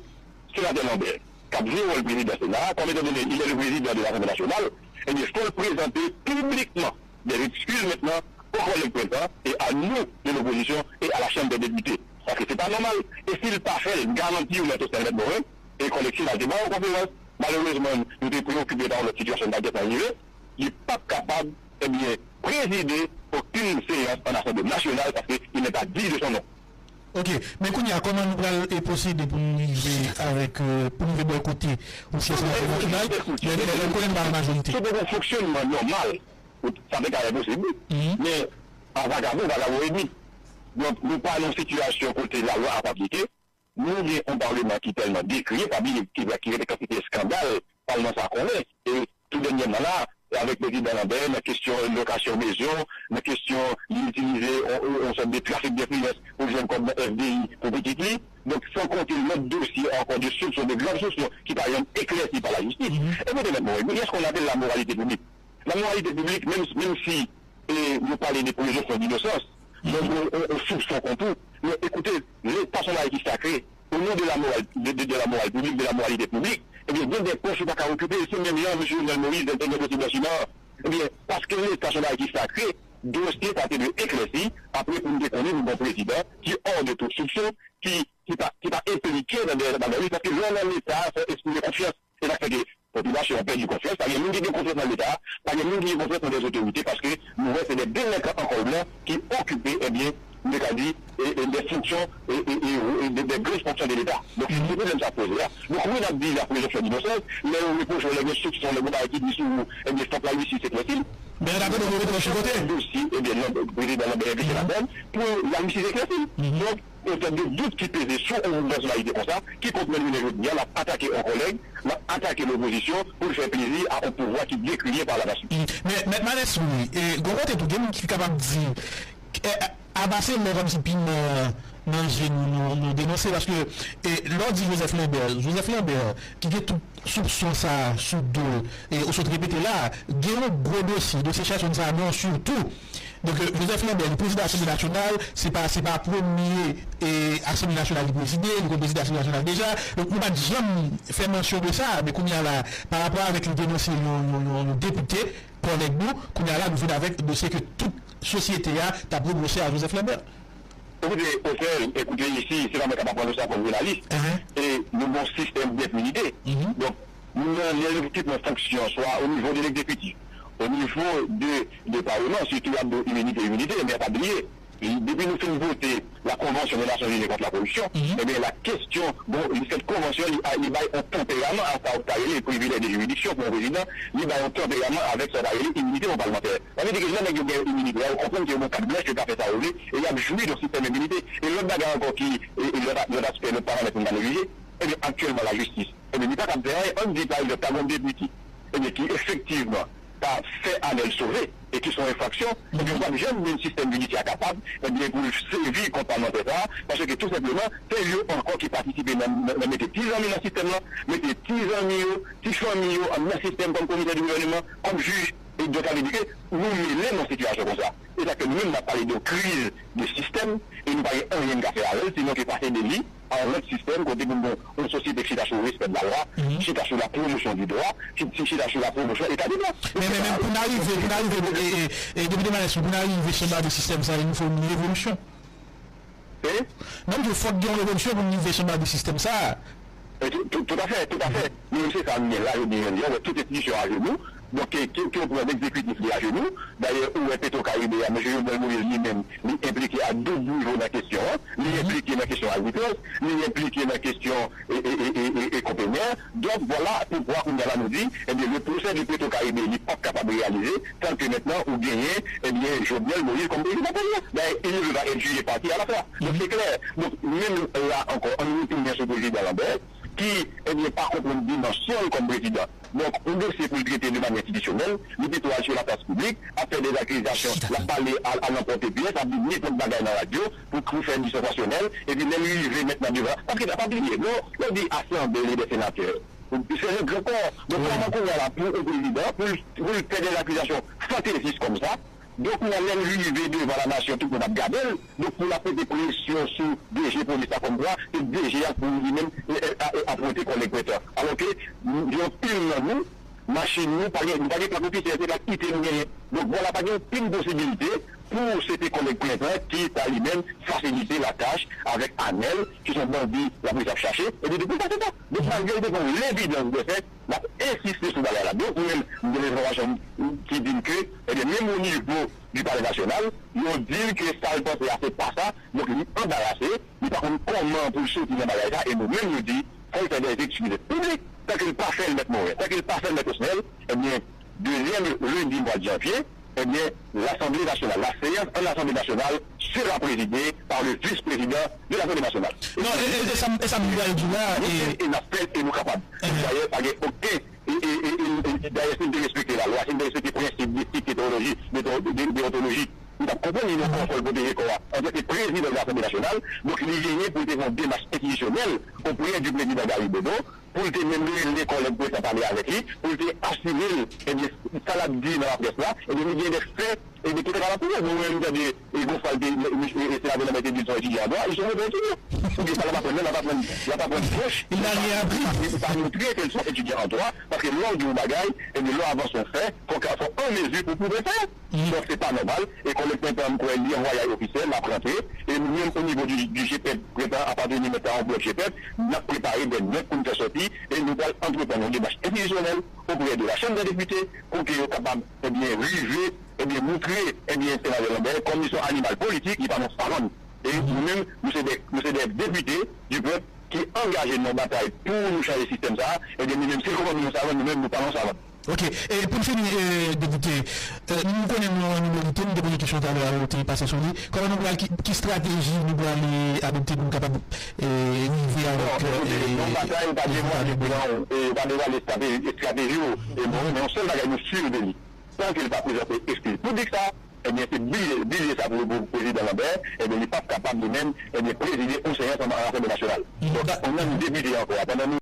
Senatè Lambert, k ap jwe wòl prezidan Sena a, kòm etan done il est le président de l'Assemblée nationale, ebyen, fò l prezante piblikman des excuses maintenant aux collègues présents et à nous de l'opposition et à la Chambre des députés. Paske se pa nòmal. E si l pa fè l, m garanti w, Mèt Rosel Mèt Morin, e kòlèg Sena te ba w konferans, malerezman, nou te preokipe pa yon lòt sitiyasyon, n pa t gentan rive, li p ap kapab, ebyen, prezide okenn seyans an Asanble nasyonal paske il n'est pas digne de son nom. Ok, men kounye a, kòman nou pral, e, pwosede pou nou rive avèk, e, pou nou rive bòykote yon syèch nan Asanble nasyonal, lè, lè, lè nou konnen n pa nan majorite? Se te yon fonksyonman nòmal, sa te ka enposib, wi. Men, an vagabon, vagabon edmi. Donk, nou pa nan yon sitiyasyon kote lalwa ap aplike. Nou gen yon palman ki tèlman dekreye, pa bliye ki, ki rete kantite eskandal palman sa konnen. E tou dènyèman la, avèk prezidan Lambert, nan kesyon lokasyon mezon, nan kesyon li itilize yon, yon, yon sòt de trafik denfliyans pou l jwenn kòb nan F B I pou pitit li. Donk, san konte lòt dosye ankò de soupson, de grav soupson ki pa janm eklèsi pa lajistis. E kote mèt mwen, est-ce qu'on appelle la moralité publique? La moralité publique, menm, menm si e, yo pale de présomption d'innocence, donk, on, on, on soupçon kontou. Men ekoute, Leta se yon bagay ki sakre. Au nom de la morale, de, de, de la morale publique, de la moralité publique, ebyen, gen de pòs ou pa ka okipe, se menm jan mesye Jovenel Moïse te gen dosye blanchiman an. Ebyen, paske Leta se yon bagay ki sakre, dosye sa te dwe eklèsi, apre pou n te konnen nou gen yon prezidan ki hors de tout soupçon, ki, ki pa, ki pa enplike nan de, nan de ris, paske lè w nan Leta, fò w eksprime konfyans. Se sa k fè ke popilasyon an pèdi konfyans. Pa gen moun ki gen konfyans nan Leta, pa gen moun ki gen konfyans nan lèzotorite, paske nou wè se de delenkan an kòl blan ki okipe, ebyen, nou te ka di, e, e, de fonksyon, e, e, e, e de, de gran fonksyon de Leta. Donk, se pwoblèm sa poze a. Donk, wi, n ap di la présomption d'innocence, lè yo repwoche w, lè gen soupson, lè gen bagay ki di sou ou, ebyen, fòk lajistis eklèsi l. Men an atandan, nou retounen sou kote. Dosye, ebyen, non, prezidan Lambert enplike ladann pou lajistis eklèsi l. Donk, otè de dout ki peze sou yon moun pèsonalite konsa, kikònk menm jounen jodi a, l ap atake yon kòlèg, l ap atake lopozisyon pou l fè plezi a yon pouvwa ki dekriye pa la nasyon. Men, Mèt Manès, wi, e, gon kote tou, gen moun ki kapab di, e, aba se lè kòmsi piman nan je nou, nou, nou denonse, paske, e, lè w di Joseph Lambert, Joseph Lambert, ki gen tout soupson sa a sou do l, e, ou sot repete la, gen yon gwo dosye, dosye Chèchonn sa a, non, sitou, Donk, e, Joseph Lambert, li prezidan Asanble Nasyonal, se pa, se pa premye, e, Asanble Nasyonal li prezide, li konn prezide Asanble Nasyonal deja. Donk, nou pa t janm fè mansyon de sa, men kounye a la, pa rapò avèk li denonse yon, yon, yon, yon depite, kòlèg nou, kounye a la, nou vin avèk dosye ke tout sosyete a t ap repwoche a Joseph Lambert. Écoutez, Oswell, écoutez ici, c'est pas moi qui apprends ça comme journaliste. Et nous avons un système d'impunité. Donc, nan, nan lè nou kite nan fonksyon, swa o nivo de legzekitif, o nivo de, de pareman, sitou y ap di iminite, iminite, men pa bliye, depi nou fin vote la Convention des Nations Unies contre la corruption, ebyen, la kesyon, bon, cette convention, li, li bay yon tanperaman a sa ou ta rele privilèj de jiridiksyon pou yon prezidan, li bay yon tanperaman avèk sa ou ta rele iminite yon palmantè. Sa vle di ke lè nèg yo gen iminite a, yo konprann ke yo gen kat blanch, yo ka fè sa yo vle, e y ap jwi de yon sistèm enpinite. E lòt bagay ankò ki, e, e lòt, lòt aspè, lòt paramèt pou n pa neglije, Ebyen, aktyèlman, lajistis, ebyen, li pa kab fè anyen. Ann di, pa egzanp, ta gen yon depite, ebyen, ki efektivman ta fè Anèl sove, e ki se yon enfraksyon, ebyen, ou p ap janm jwenn sistèm jidisyè a kapab, ebyen, pou l sèvi kont palmantè sa a, paske tou senpleman, se yo ankò ki patisipe nan, nan, nan mete ti zanmi nan sistèm lan, mete ti zanmi yo, ti fanmi yo, nan sistèm kòm komisè di gouvèneman, kòm jij, e donk, sa vle di ke nou mele nan sitiyasyon konsa. E sa ke nou menm, n ap pale de yon kriz de sistèm, e nou pa gen anyen n ka fè avè l, sinon ke pase de li a yon lòt sistèm, kote pou n gen yon sosyete ki chita sou respè de la lwa, chita sou la promotion du droit, chi-, chi-, chita sou la promotion état de droit. Men, men, men pou n arive, pou n arive, e, e, e, Depite Manès, pou n arive chanba de sistèm sa, il nous faut une révolution. E? Non, m di w, fòk gen yon revolisyon pou n rive chanba de sistèm sa a. E, tout, tout, tout à fait, tout à fait. Nou menm, se sa nou ye la, jodi jodi a, wè tout enstitisyon ajenou. Donk, ke, ke, ke w pran egzekitif li ajenou. Dayè, ou wè Petro Caribe a, mesye Jovenel Moïse li menm, li enplike a doub nivo nan kesyon an. Li enplike nan kesyon albitraj, li enplike nan kesyon e, e, e, e, e, e konpene. Donk, vwala poukwa kounye a la nou di, ebyen, le procès de Petro Caribe, li p ap kapab reyalize tan ke mentnan ou genyen, ebyen, Jovenel Moïse kòm prezidan peyi a. Dayè, il ne veut pas être jugé parti à la fois. Donk, se klè. Donk, menm la ankò, ann retounen sou prezidan Lambert, ki, ebyen, pa konprann dimansyon l kòm prezidan. Donk, yon dosye pou l trete de manyè enstitisyonèl, li pito al sou laplas piblik, ap fè dè akizasyon, l ap pale a, a nanpòt pyès, ap di nenpòt bagay nan radyo, pou, pou fè li sansasyonèl, epi lè l rive mentnan devan, paske sa pa bliye, lè, lè w di Assemblée des sénateurs, se yon gran kò. Donk, kòman kounye a la, pou yon prezidan, pou l, pou l fè dè akizasyon fantezis kòmsa, donk, kounye a, lè l rive devan la nasyon, tout moun ap gade l, donk, pou l ap mete presyon sou D G polis la, kòmkwa, se D G a pou li menm, e, e, a, e, ap wete kòlèg prentan. Alò ke, gen anpil nan nou, machin nou, pa gen, nou pa gen plak ofisyèl, se plak I T nou genyen. Donk, vwala, pa gen okenn posibilite pou se te kòlèg prentan ki ta li menm fasilite latach avèk Anèl, ki se yon bandi lapolis ap chache, epi depi l pase sa. Donk, malgre li te gen levidans de fèt, n ap ensiste sou bagay la. Donk, mwen menm, m gen enfòmasyon ki di m ke, ebyen, menm o nivo di Palè Nasyonal, yo di l ke sa l panse a se pa sa, donk li anbarase, li pa konn kòman pou l soti nan bagay sa, e nou menm nou di, fò l fè dè eskiz piblik. Tanke l pa fè l, Mèt Morin, tanke l pa fè l, Mèt Osnèl, ebyen, dezyèm lendi mwa de janvye, ebyen, l'Assemblée nationale, la séance en Assemblée nationale sera présidée par le vice-président de l'Assemblée nationale. Non, e, e, e sa m, e sa m pral di w la, e, e n ap fè l e nou kapab. Dayè, pa gen okenn, e, e, e, e, e, dayè, si n te respekte lalwa, si n te respekte prensip de etik, deontoloji, de, de, de, deontoloji, nou t ap konprann li nan konfò l pwoteje kò a. Antanke prezidan de l'Assemblée nationale, donk li genyen pou l te fè yon demach enstitisyonèl oprè di prezidan Gary Bodeau, pou l te menm rele kòlèg prentan pale avèk li, pou l te asire l, ebyen, sa l ap di nan laprès la, ebyen, li gen dè fè, ebyen, ki te ka la pou yo. Bon, mwen, m tande, e, Gonfal te, e, e, e, senatè Lambert te di l se yon etidyan an dwa, li se yon move etidyan. Oubyen sa l ap aprann nan, l ap aprann, l ap aprann pwòch. Il n'a rien appris. Li pa montre ke l se yon etidyan an dwa, paske lè w di yon bagay, ebyen, lè w avanse yon fè, fò w ka, fò w an mezi pou pwouve fè. Donk, se pa nòmal. E kòlèg prentan an, m kwè, li an vwayaj ofisyèl, l ap rantre. E nou menm, o nivo di, di G pèp, prentan apateni mentnan a yon blòk G pèp, n ap prepare dè nòt pou n fè sòti. E nou pral antreprann yon demach enstitisyonèl oprè de la Chanm dè Depite pou ke yo kapab, ebyen, rive, ebyen, moutre, ebyen, senatè Lambert kòm li se yon animal politik, li pa nan savann. E nou menm, nou se dè, nou se dè depite di pèp ki angaje nan batay pou nou chanje sistèm sa a. Ebyen, nou menm, si yo kòmanse nou savann, nou menm, nou pa nan savann. Ok, e pou n fini, e, depite, e, nou konnen nou an minorite, m te poze kesyon talè a, ou te pase sou li. Kòman nou pral, ki, ki estrateji nou pral adopte pou nou kapab, e, rive avèk, e, yon batay, ou pa devwale plan ou, e, ou pa devwale estrateji, estrateji ou, e bon, men yon sèl bagay nou si de li. Tan ke l pa prezante eskiz piblik sa, ebyen, se bliye, bliye sa pou, pou prezidan Lambert, ebyen, li p ap kapab li menm, ebyen, prezide yon seyans an, an Asanble Nasyonal. Donk, pa gen depite ankò, pandan nou